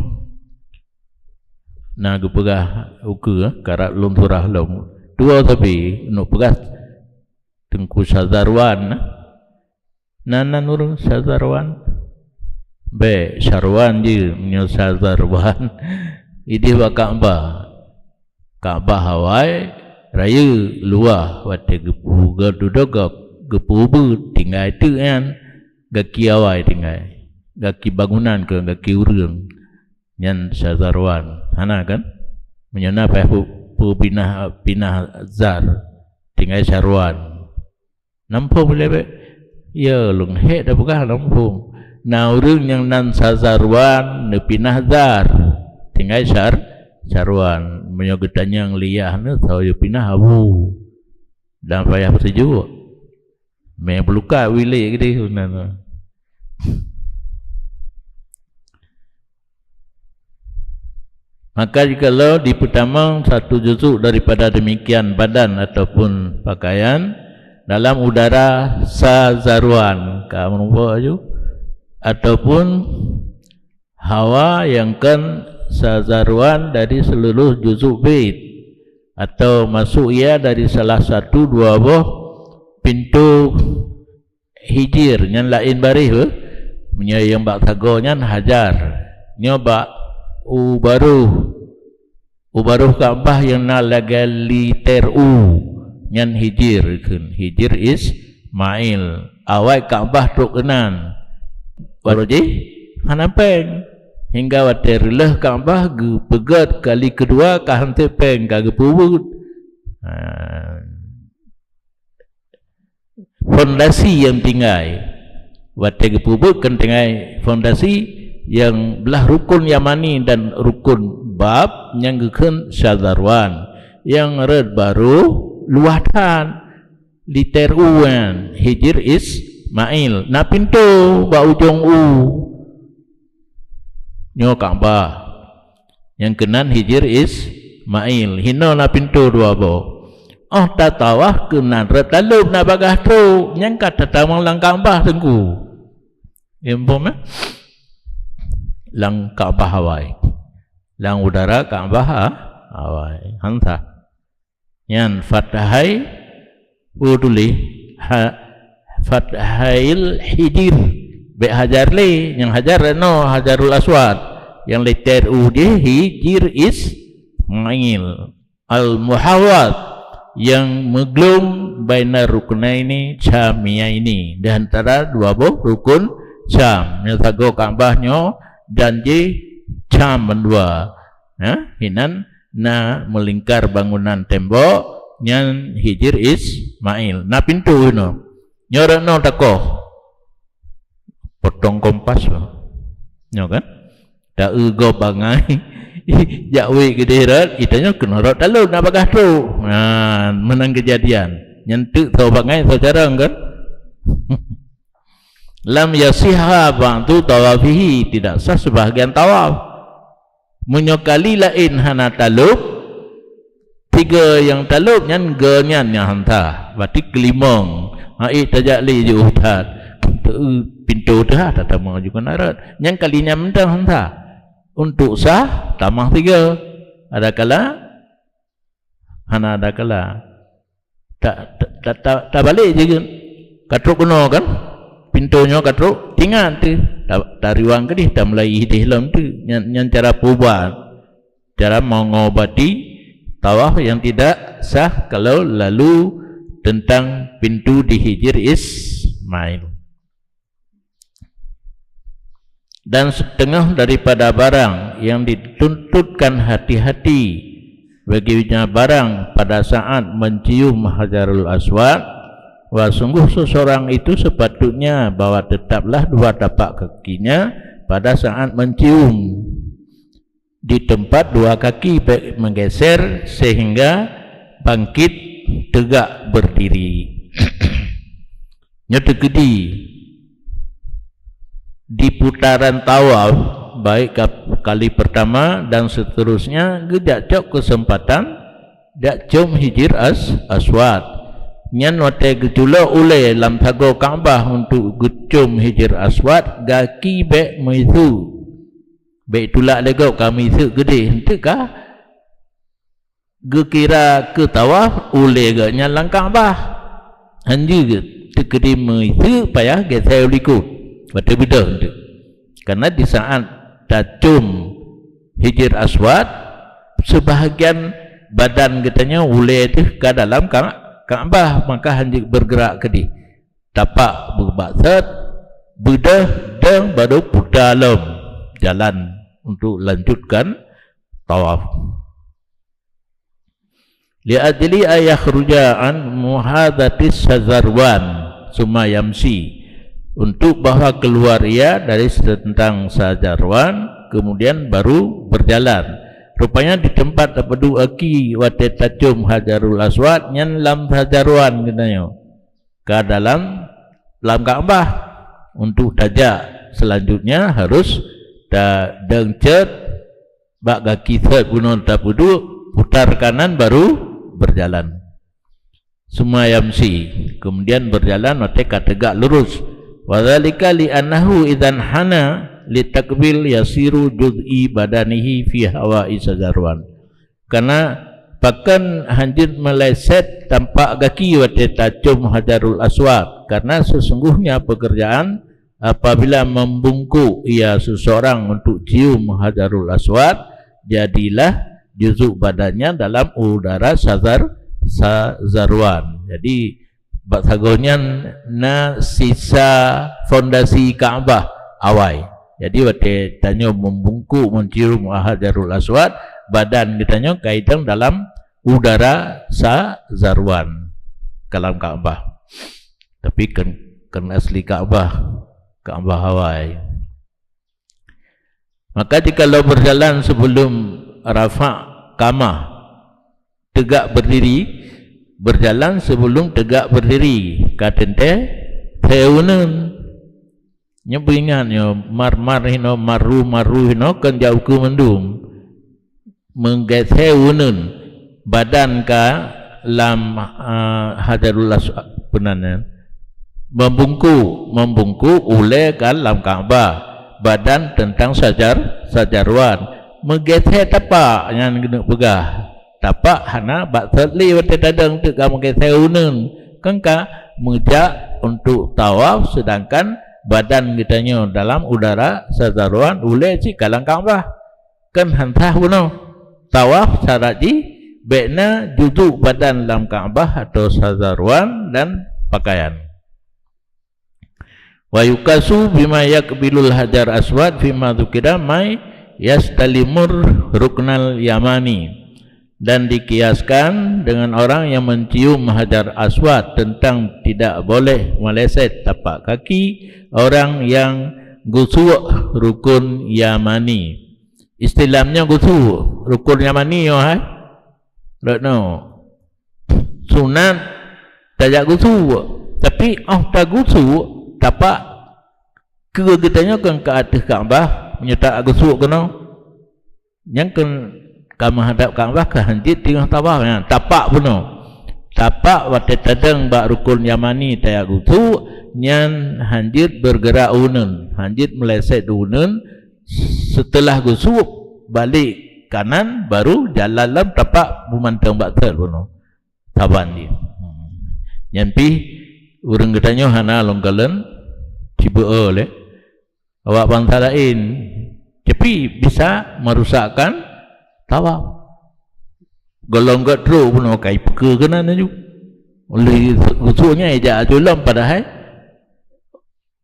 na geupeugah ukeue, karab lôn surah lom. Dua sabe, neuk peugah Teungku Syazarwan. Na nan ureuëng Syazarwan? Bék, Syarwan jih, meunyoe Syazarwan. Idéh bak Ka'bah. Ka'bah awai, rayeuk luwah, watée geupeu-, geududoe geupeubeuet tinggai teuk nyan, gaki awai tinggai. Gaki bangunan keu gaki ureuëng. Nyan Syazarwan. Hana kan? Meunyoe na payah pu-, peupinah, pinah zar, tinggai Syarwan. Namphong lé bék? Ya, lôn hék tapeugah namphong. Na ureuëng nyang nan Syazarwan neupinah zar, tinggai Syar-, Syarwan. Meunyoe geutanyong liyah neu, soe pinah abu. Dan payah peusijuek. Mé beulukat wilék geude nan. Maka jikalau dipeutamong satu juzuk daripada demikian badan ataupun pakaian dalam udara Syazarwan, ka meureumpok laju, ataupun hawa nyang kon Syazarwan dari seluruh juzuk bait, atau masuk ia dari salah satu dua boh pintu hijir, nyan laén baréh beuh. Meunyoe nyang bak sagoe nyan hajar. Nyoe bak u baroh, u baroh Ka'bah nyang na lagée liter u, nyan hijir kheun, hijir Ismail. Awai Ka'bah trok keunan. Baroh jih hana péng. Hingga watée reuloh Ka'bah geupeugét kali keudua ka hana péng, ka geupeubuet. Ha. Fondasi nyang tinggai. Watée geupeubuet keu tinggai fondasi nyang blah rukun yamani dan rukun bab nyang geukheun Syazarwan. Nyang rot baroh luwah that. Liter u nyan, Hijir Ismail. Na pintoe bak ujong u. Nyoe Ka'bah. Nyang keunan Hijir Ismail. Hinoe na pintoe dua boh. Óh tatawaf keunan rot taleueb na bagaih trok. Nyan ka tatamong lam Ka'bah teungku. Imbom, eh? Lam Ka'bah awai. Lam udara Ka'bah a-, awai. Hansa. Nyan fathai, oh, tuléh, ha, fathail Hijir. Bék hajar lé, nyang hajar reno Hajarul Aswad. Nyang liter u jih Hijir Ismail. Al-Muhawwad, nyang meuglong baina ruknaini syamiyaini, di antara dua boh rukun Syam. Nyang sagoe Ka'bah nyoe dan jih Syam mandua. Ha? Hinan na meulingkar bangunan tembok, nyan Hijir Ismail. Na pintoe inoe. Nyoe rot noe takoh. Potong kompas bah. Nyoe kan? Ta-eu gob bangai. Jak wék geudeh rot, ita nyoe keunoe rot taleueb na bagaih trok. Ha, meunan keujadian. Nyan teuk soe bangai soe carông kan? Lam yasihha ba'du tawafihi, tidak sah sebahagian tawaf. Meunyoe kali laén hana taleueb, tiga nyang taleueb nyan geu nyan nyang hanta, berarti keulimong. Ha, ék tajak lé jiôh that. Pintoe teuh tatamong ju keunan rot. Nyan kali nyan mantong hanta. Untuk sah, tamah tiga. Adakala hana ada kala. Ta, ta, ta, ta, tabalek jih kan. Ka trok keunoe kan? Pintoe nyoe ka trok, tingat teuh. Ta, tariwang keudeh, tameulai ideh lom teuh. Nyan, nyan cara peuubat. Cara mengobati tawaf yang tidak sah kalau lalu tentang pintu di Hijir Ismail. Dan setengah daripada barang yang dituntutkan hati-hati baginya barang pada saat mencium Hajarul Aswad, bahwa sungguh seseorang itu sepatutnya bahwa tetaplah dua tapak kakinya pada saat mencium. Di tempat dua kaki be-, menggeser sehingga bangkit tegak berdiri. Nyoe teukeudi di putaran tawaf, baik ka-, kali pertama dan seterusnya, geujak cok kesempatan jak cium Hijir As-, Aswad. Nyan watée geuculok ulée lam sagoe Ka'bah untuk geucom Hijir Aswad, gaki bék meuisu. Bék tulak lé gob ka meuisu geudeh, enteuk ka geukira keu tawaf ulée geuh nyan lam Ka'bah. Hanjeuet teukeudi meuisu payah geusée u likot watée beudôh enteuk. Karena di saat tacom Hijir Aswad, sebahagian badan geutanyoe ulée teuh ka dalam Ka-, Ka'bah, maka hanjeuet bergerak keudeh. Tapak beubak sot, beudôh dong baru puta lom jalan untuk lanjutkan tawaf. Li ajli ayakhruja an muhadatis Sazarwan summa yamsi, untuk bahwa keluar ia dari tentang Sazarwan, kemudian baru berjalan. Rupanya di tempat tapeuduek aki watée tacom Hajarul Aswad nyan lam Sazarwan geutanyoe, ka dalam lam Ka'bah. Untuk tajak selanjutnya harus tadong cot bak gaki sot bunoe tapeuduek, putar kanan baru berjalan. Summa yamsi, kemudian berjalan watée ka tegak lurus. Wadzalika li'annahu idzan hana litakbil yasiru juz'i badanihi fi hawa'i Sazarwan. Karena pakon hanjeuet meuleset tampak gaki watée tacom Hajarul Aswad, karena sesungguhnya pekerjaan apabila membungkuk ia seseorang untuk cium Hajarul Aswad, jadilah juzuk badannya dalam udara Sazar-, Sazarwan. Jadi, bak sagoe nyan na sisa fondasi Ka'bah awai. Jadi, watée tanyoe membungkuk mencium Hajarul Aswad, badan geutanyoe ka idong dalam udara Sazarwan, ka lam Ka'bah. Tapi kon, kon asli Ka'bah, Ka'bah awai. Maka jikalau berjalan sebelum rafa' qamah, tegak berdiri, berjalan sebelum tegak berdiri, ka teuntée thée uneuen. Nyoe beuingat nyoe, mar-mar hinoe, maru-maru hinoe kon jak ukeue mandum. Meugeusée uneuen, badan ka lam, ah, Hajarul Aswad, peunan nyan. Membungkuk, membungkuk ulée ka lam Ka'bah, badan teuntang Sajar-, Sajarwan. Meugeusée tapak nyan keuneuk peugah. Tapak hana bak sot lé watée tadong teuk ka meugeusée uneuen. Kon ka meujak untuk tawaf, sedangkan badan geutanyoe dalam udara Sajarwan ulée cit ka lam Ka'bah. Kon han sah bunoe. Tawaf syarat jih bék na juzuk badan lam Ka'bah atau Sajarwan dan pakaian. Wa yukasu bima yakbilul Hajar Aswad fima dzukira may yastalimur ruknal yamani. Dan dikiaskan dengan orang yang mencium Hajar Aswad tentang tidak boleh meleset tapak kaki orang yang gusuk rukun yamani. Istilah nyoe gusuk rukun yamani nyoe, hai. Rot nyoe. Sunat tajak gusuk. Tapi óh tagusuk, tapak keue geutanyoe kon ka ateueh Ka'bah, meunyoe tajak gusuk keunoe. Nyang kon ka meuhadap Ka'bah ka hanjeuet teungoh tawaf nyan, tapak bunoe. Tapak watée tadong bak rukun yamani tajak gusuk, nyan hanjeuet bergerak uneuen, hanjeuet meleset uneuen. Seuteulah gusuk, balek kanan, baru jalan lam tapak beumantong bak sot bunoe. Saban jih. Nyan pih ureuëng geutanyoe hana lôn kalon cibeuo lé. Awak bansa laén, tapi bisa merusakkan tawaf. Gohlom gét trok bunoe kai peukeu keunan laju. Oleh gusuknya ijak aju lom padahai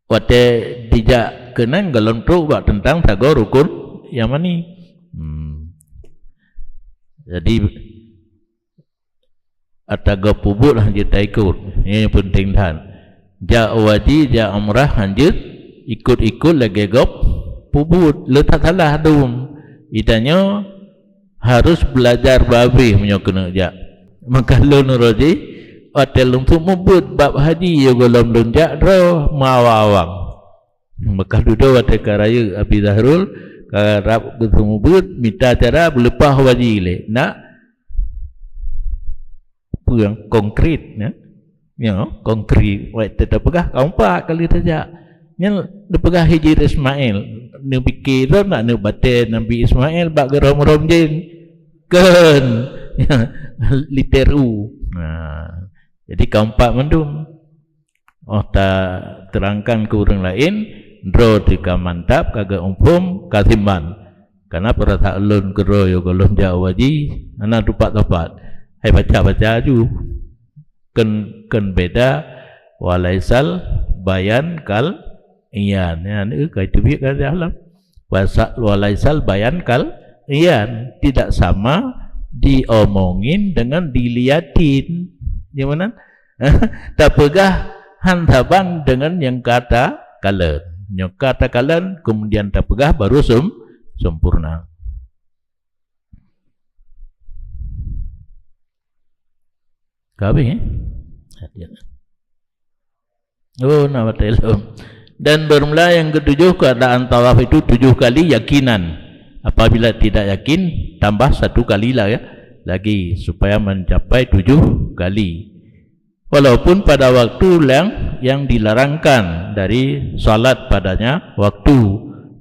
watée dijak keunan gohlom trok bak teuntang sagoe rukun yamani. Hmm. Jadi, ata gob peubuet hanjeuet taikot. Nyoe nyang peunteng that. Jak haji, jak umrah hanjeuet ikot-ikot lagée gob peubuet. Le that salah dum. Geutanyoe harus belajar babeh meunyoe keuneuk jak. Maka lôn roh jih, watée lôn seumeubeuet bab haji, yo gohlom lôn jak droe meuawang-awang. Maka dudoe watée ka rayeuk Abi Zahrul, ka rab geuseumeubeuet, mita cara beuleupah haji lé. Nak peue nyang konkret, ya? Nyoe konkret, watèe tapeugah ka umpat kali tajak. Nyan neupeugah Hijir Ismail. Neupike droe nak neubatèe Nabi Ismail bak geurom-rom jén. Kon. Liter u. Nah, jadi ka umpat mandum. Oh, tateurangkan keu ureuëng laén, droe teuka mantap ka geuuphom ka siman. Karena peurasaan lôn keudroe gohlom jak u haji, hana tupat-tupat. Hai baca-baca aju. Kon, kon beda, walaisal bayan kal iyan. Nyan, eh, ka teubiet ka dalam. Wasa-, walaisal bayan kal iyan. Tidak sama diomongin dengan diliatin. Di mana? Tapeugah han saban dengan nyang ka takalon. Nyang ka takalon, kemudian tapeugah baru sem-, sempurna. Ka habis, eh? Oh, na watèe lom. Dan bermula yang ketujuh, keadaan tawaf itu tujuh kali yakinan. Apabila tidak yakin, tambah satu kali lah, ya, lagi, supaya mencapai tujuh kali. Walaupun pada waktu yang, yang dilarangkan dari salat padanya, waktu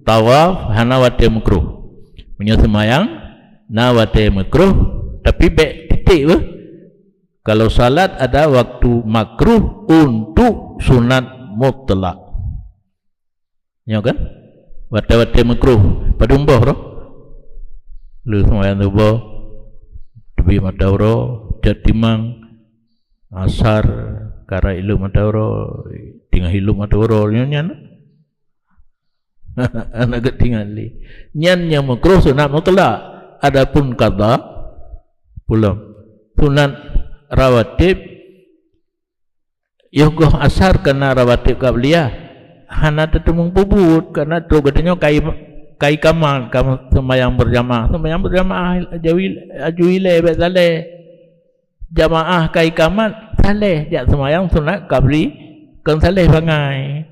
tawaf hana watèe makruh. Meunyoe seumayang na watèe makruh, tapi bèk titik beuh. Kalau salat ada waktu makruh untuk sunat mutlak. Nyoe kan? Watèe-watèe makruh, padum boh roh. Lheueh seumayang suboh, teubiet mata uroe, cot timang, asar, karab ilop mata uroe, teungoh ilop mata uroe, nyoe nyan. Hana geutinggai lé. Nyan nyang makruh sunat mutlak. Adapun qadha, pulang. Sunat rawatib, yoh goh asar kana rawatib qabliyah, hana teuteumé peubuet, karena trok geutanyoe kai, kai kamat, ka seumayang berjamaah. Seumayang berjamaah aju ilèe, aju ilèe bèk saleh. Jamaah kai kamat saleh, jak seumayang sunat qabli kon saleh bangai.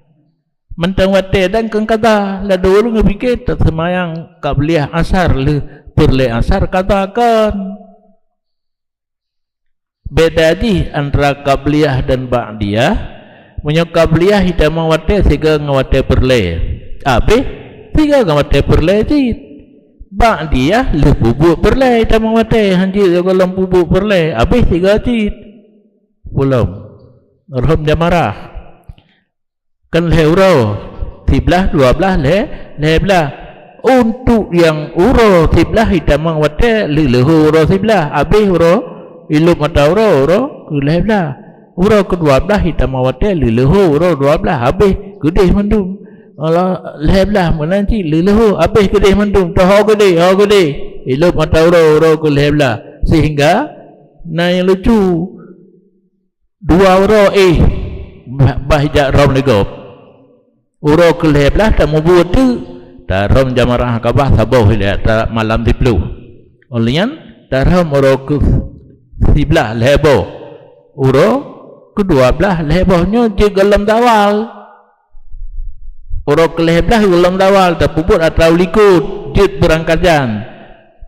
Mantong watèe dan kon qadha, ladôm ureueng geupike taseumayang qabliyah asar lheueh peureulèe asar qadha kon. Beda jih antara qabliyah dan ba'diyah. Meunyoe qabliyah itamong watèe sigoe ngon watèe peureulèe, abéh sigoe ngon watèe peureulèe cit. Ba'diyah lheueh peubuet peureulèe itamong watèe, hanjeuet gohlom peubuet peureulèe, abéh sigoe cit. Pulang. Rhom jamarah. Kan lhèe uroe, siblah, dua blah, lhèe, lhèe blah. Untuk nyang uroe siblah itamong watèe leuleuho uroe siblah, abéh uroe ilop mata uroe, uroe keu lhèe blah. Uroe keu dua blah itamong watèe leuleuho uroe dua blah, abéh keudeh mandum. Alah, lhèe blah meunan cit leuleuho, abéh keudeh mandum, teuho keudeh, ho keudeh. Ilop mata uroe, uroe keu lhèe blah. Sehingga na nyang lucu. Dua uroe éh bah, bah jak rhom lé gob. Uroe keu lhèe blah tamubuet teuk, tarhom jamarah Aqabah saboh ilèe ata malam siploh. Óh lheueh nyan tarhom uroe keu siblah lhèe boh. Uroe keu dua blah lhèe boh, nyoe jeuet gohlom zawal. Uroe keu lhèe blah gohlom zawal, tapeubuet atra u likot, jeuet beurangkat jan.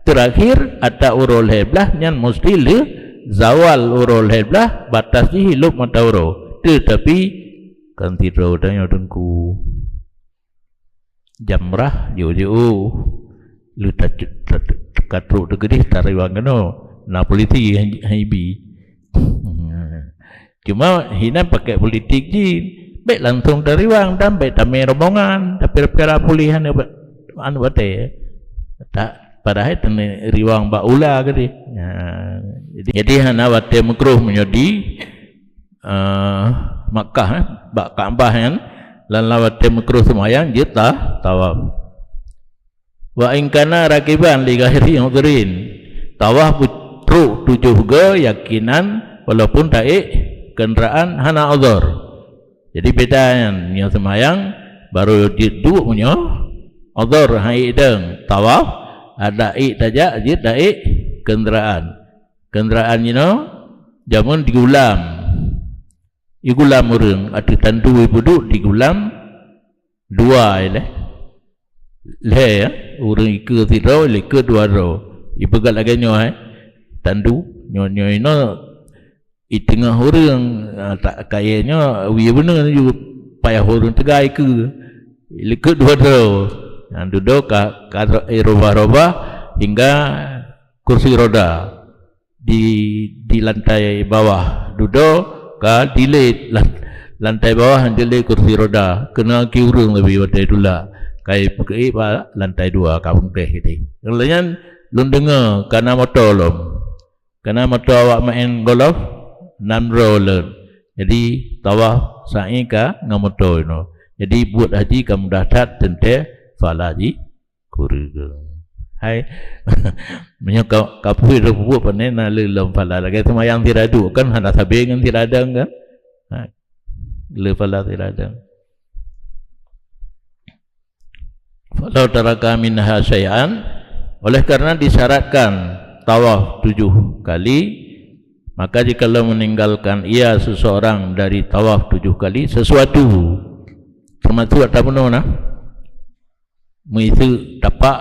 Teurakhir, ata uroe lhèe blah nyan musti lheueh zawal uroe lhèe blah, batas jih ilop mata uroe. Teutapi, kan sidroe tanyoe Teungku. Jamrah, jiôh-jiôh. Lheueh ta-, ta-, ta-, ka trok teukeudeh tariwang keunoe. Na polisi han, han ibi. Cuma hinan pakèk politik jih. Bèk langsung tariwang dan bèk tamè rombongan, tapi pira puléh aneuk ba-, aneuk batèe. Tak, padahai teungoh riwang bak ula keudeh. Ha, jadi, jadi hana watèe makruh meunyoe di, eh, Makkah, eh, bak Ka'bah nyan, lam watèe makruh seumayang jeuet ta-, tawaf. Wa in kana rakiban li ghairi udhrin. Tawaf beutrok tujoh goe yakinan walaupun taék keundaraan hana udhur. Jadi beda nyan, meunyoe seumayang baru jeuet duek meunyoe udhur han ék dong. Tawaf adak ék tajak jeuet taék keundaraan. Keundaraan jinoe jameun digulam. Igulam ureueng ateueh tantu ipeuduek digulam. Dua ilèe. Lhèe, ya. Ureueng ikeue sidroe, lhèe ikeue dua droe. Ipeugah lagèe nyoe, eh. Tandu, nyoe, nyoe inoe Di teungoh ureuëng, ah, tak kayée nyoe wie beuneu ju payah ureuëng teugai keu likot dua droe. Nyang dudoe ka, ka, eh, robah-robah hingga kursi roda di, di lantai bawah. Dudoe ka dilét lan-, lantai bawah dilét kursi roda. Keuneuk ki ureuëng leubeh watée tulak. Kai peukeue bak lantai dua ka beungkeh gitu. Lheueh nyan lôn deungoe kana moto lom. Kana moto awak main golf, nam droe lôn. Jadi, tawaf sa'i ka ngon moto inoe. Jadi, buet haji ka mudah that teuntée phala jih kureueng. Hai. Meunyoe ka, ka pui dah buet pané na le lom phala lagée seumayang sira duek kan hana sabe ngon sira dang kan? Ha. Le phala sira dang. Falau taraka minha syai'an, oleh karena disyaratkan tawaf tujuh kali, maka jikalau meninggalkan ia seseorang dari tawaf tujuh kali sesuatu, termasuk ata bunoe na, meuiseuk tapak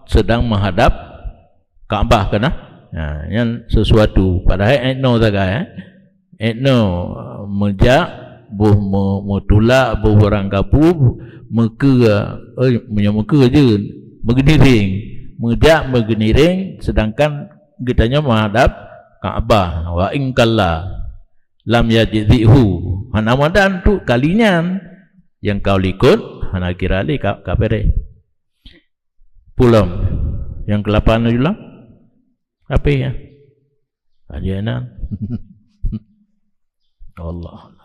sedang menghadap Ka'bah kan, ah? Ha, nyan sesuatu. Padahai etno sagai, eh. Etno meujak, boh me-, meutulak, boh barang kapu, meukeue, eh, meunyoe meukeue je, meugeuniréng. Meujak meugeuniréng, sedangkan geutanyoe menghadap Ka'bah. Wa in qalla lam yajzi'hu. Hana madan tu kali nyan. Nyang ka likot, hana kira lé ka, ka bereh. Pulom. Nyang keulapan tu lah. Apa ya? Aja nan. Allah.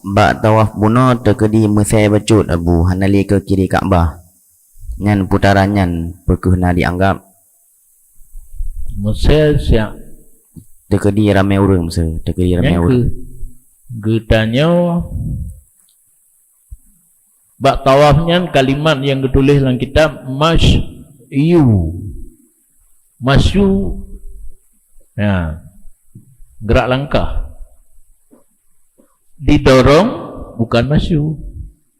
Bak tawaf bunoe teukeudi meusé bacut Abu, hana lé keu kiri Ka'bah. Nyan putaran nyan peu kheueh na dianggap? Meusé siap. Teukeudi ramé ureuëng meusé, teukeudi ramé ureuëng. Nyang keu geutanyoe bak tawaf nyan kalimat nyang geutuléh lam kitab masyu. Masyu, ya, gerak langkah. Didorong bukan masyu.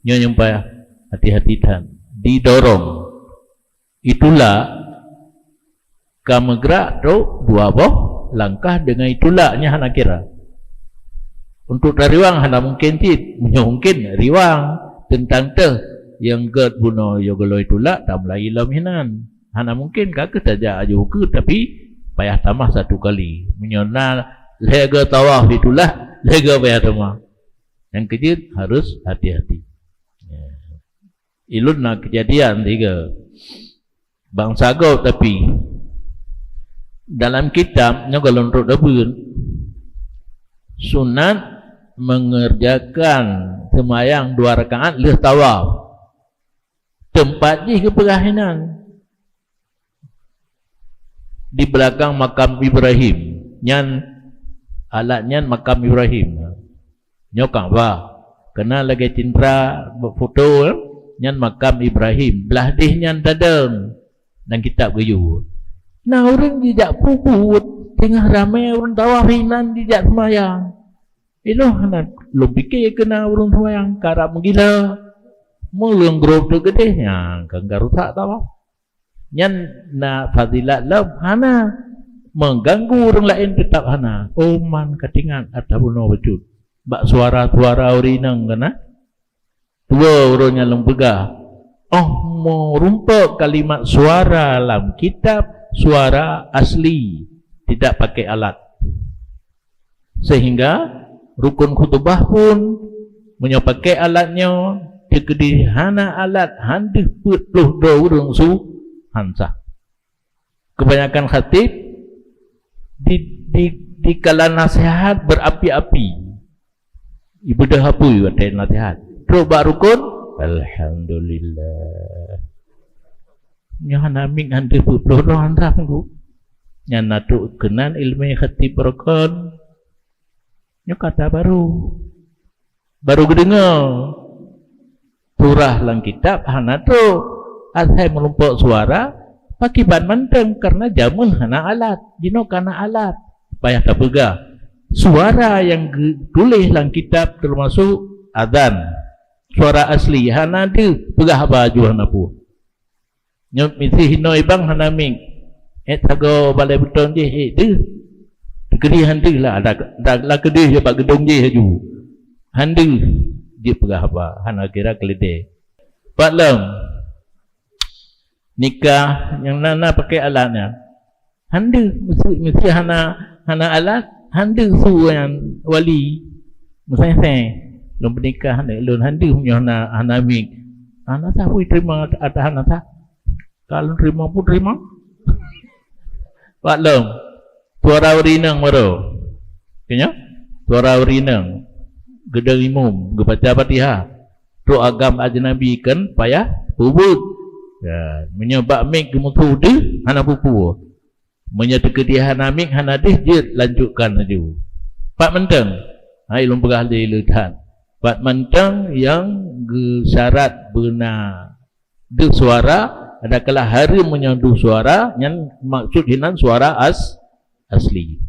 Nyoe nyang payah hati-hati that. Didorong. Itulak ka meugrak trok dua boh langkah deungon itulak nyan hana kira. Untuk tariwang hana mungkin cit, meunyoe mungkin riwang teuntang teuh nyang gét bunoe yo goloi tulak tamulai lom hinan. Hana mungkin ka keuh tajak aju ukeue tapi payah tamah satu kali. Meunyoe na lhée go tawaf ditulak, lhée go payah tamah. Nyang keujeuet harus hati-hati. Ya. Ilôn na keujadian tiga. Bansa gob tapi dalam kitab nyoe golom trok debeuet sunat mengerjakan seumayang dua rakaat lheueh tawaf. Teumpat jih geupeugah inan. Di belakang makam Ibrahim. Nyan alat nyan makam Ibrahim. Nyoe Ka'bah. Keunan lagée cintra foto nyan makam Ibrahim. Blah deh nyan tadong. Dan kitab geuyue. Na ureuëng jijak peubuet teungoh ramé ureuëng tawaf inan jijak seumayang. Iloh hana lôn pike keu na ureuëng seumayang karab meugila. Meuleueng grob teuh geudeh nyan kan ka rusak tawaf. Nyan na fadilat lom hana mengganggu ureuëng laén tetap hana. Oh man ka tingat ata bunoe bacut. Bak suara-suara ureuëng inong kana. Dua ureuëng nyang lôn peugah. Oh meurumpok kalimat suara lam kitab suara asli tidak pakai alat. Sehingga rukun khutubah pun meunyoe pakai alat nyoe teukeudi hana alat handeuh peuet ploh droe ureuëng su hansah. Kebanyakan khatib di, di, di kala nasihat berapi-api. Ibeudôh apui watée nasihat. Trok bak rukun, alhamdulillah. Nyoe hana mik handeuh peuet ploh droe hansah minggu. Nyan na trok keunan ilmu khatib rukun. Nyoe kata baru. Baru geudeungoe. Surah lam kitab hana trok. Asai meurumpok suara, pakiban mantong karena jameun hana alat. Jinoe kana alat. Payah tapeugah. Suara nyang geutuléh lam kitab teumasok azan. Suara asli hana deuh peugah haba juah na peue. Nyoe miseue hinoe bang hana mik. Eh, sagoe balai beutong jih, eh, deuh. Teukeudi han deuh lah, ada, ada lah keudeh je bak geudong jih laju. Han deuh jeuet peugah haba, hana kira keuleudée. Pat lom, nikah nyang na, na pakai alat nyan. Han deuh, miseue, miseue hana, hana alat, han deuh su nyan wali. Meuseuti lôn peunikah aneuk lôn, han deuh meunyoe hana, hana mik. Hana sah pui teurimong atau hana sah. Ka lôn teurimong pun teurimong. Pat lom, suara ureueng inong baru. Keu nyoe, suara ureueng inong. Geudong imum, geubaca Fatihah. Trok agam ajnabi kan payah peubuet. Ya, meunyoe bak mik geumeusu deuh, hana peue-peue. Meunyoe teukeudi hana mik, hana deuh, jeuet lanjutkan laju. Pat mantong, hai lôn peugah lé le that. Pat mantong nyang geusyarat beuna deuh suara, adakala hareuem meunyoe deuh suara, nyan maksud hinan suara as-, asli.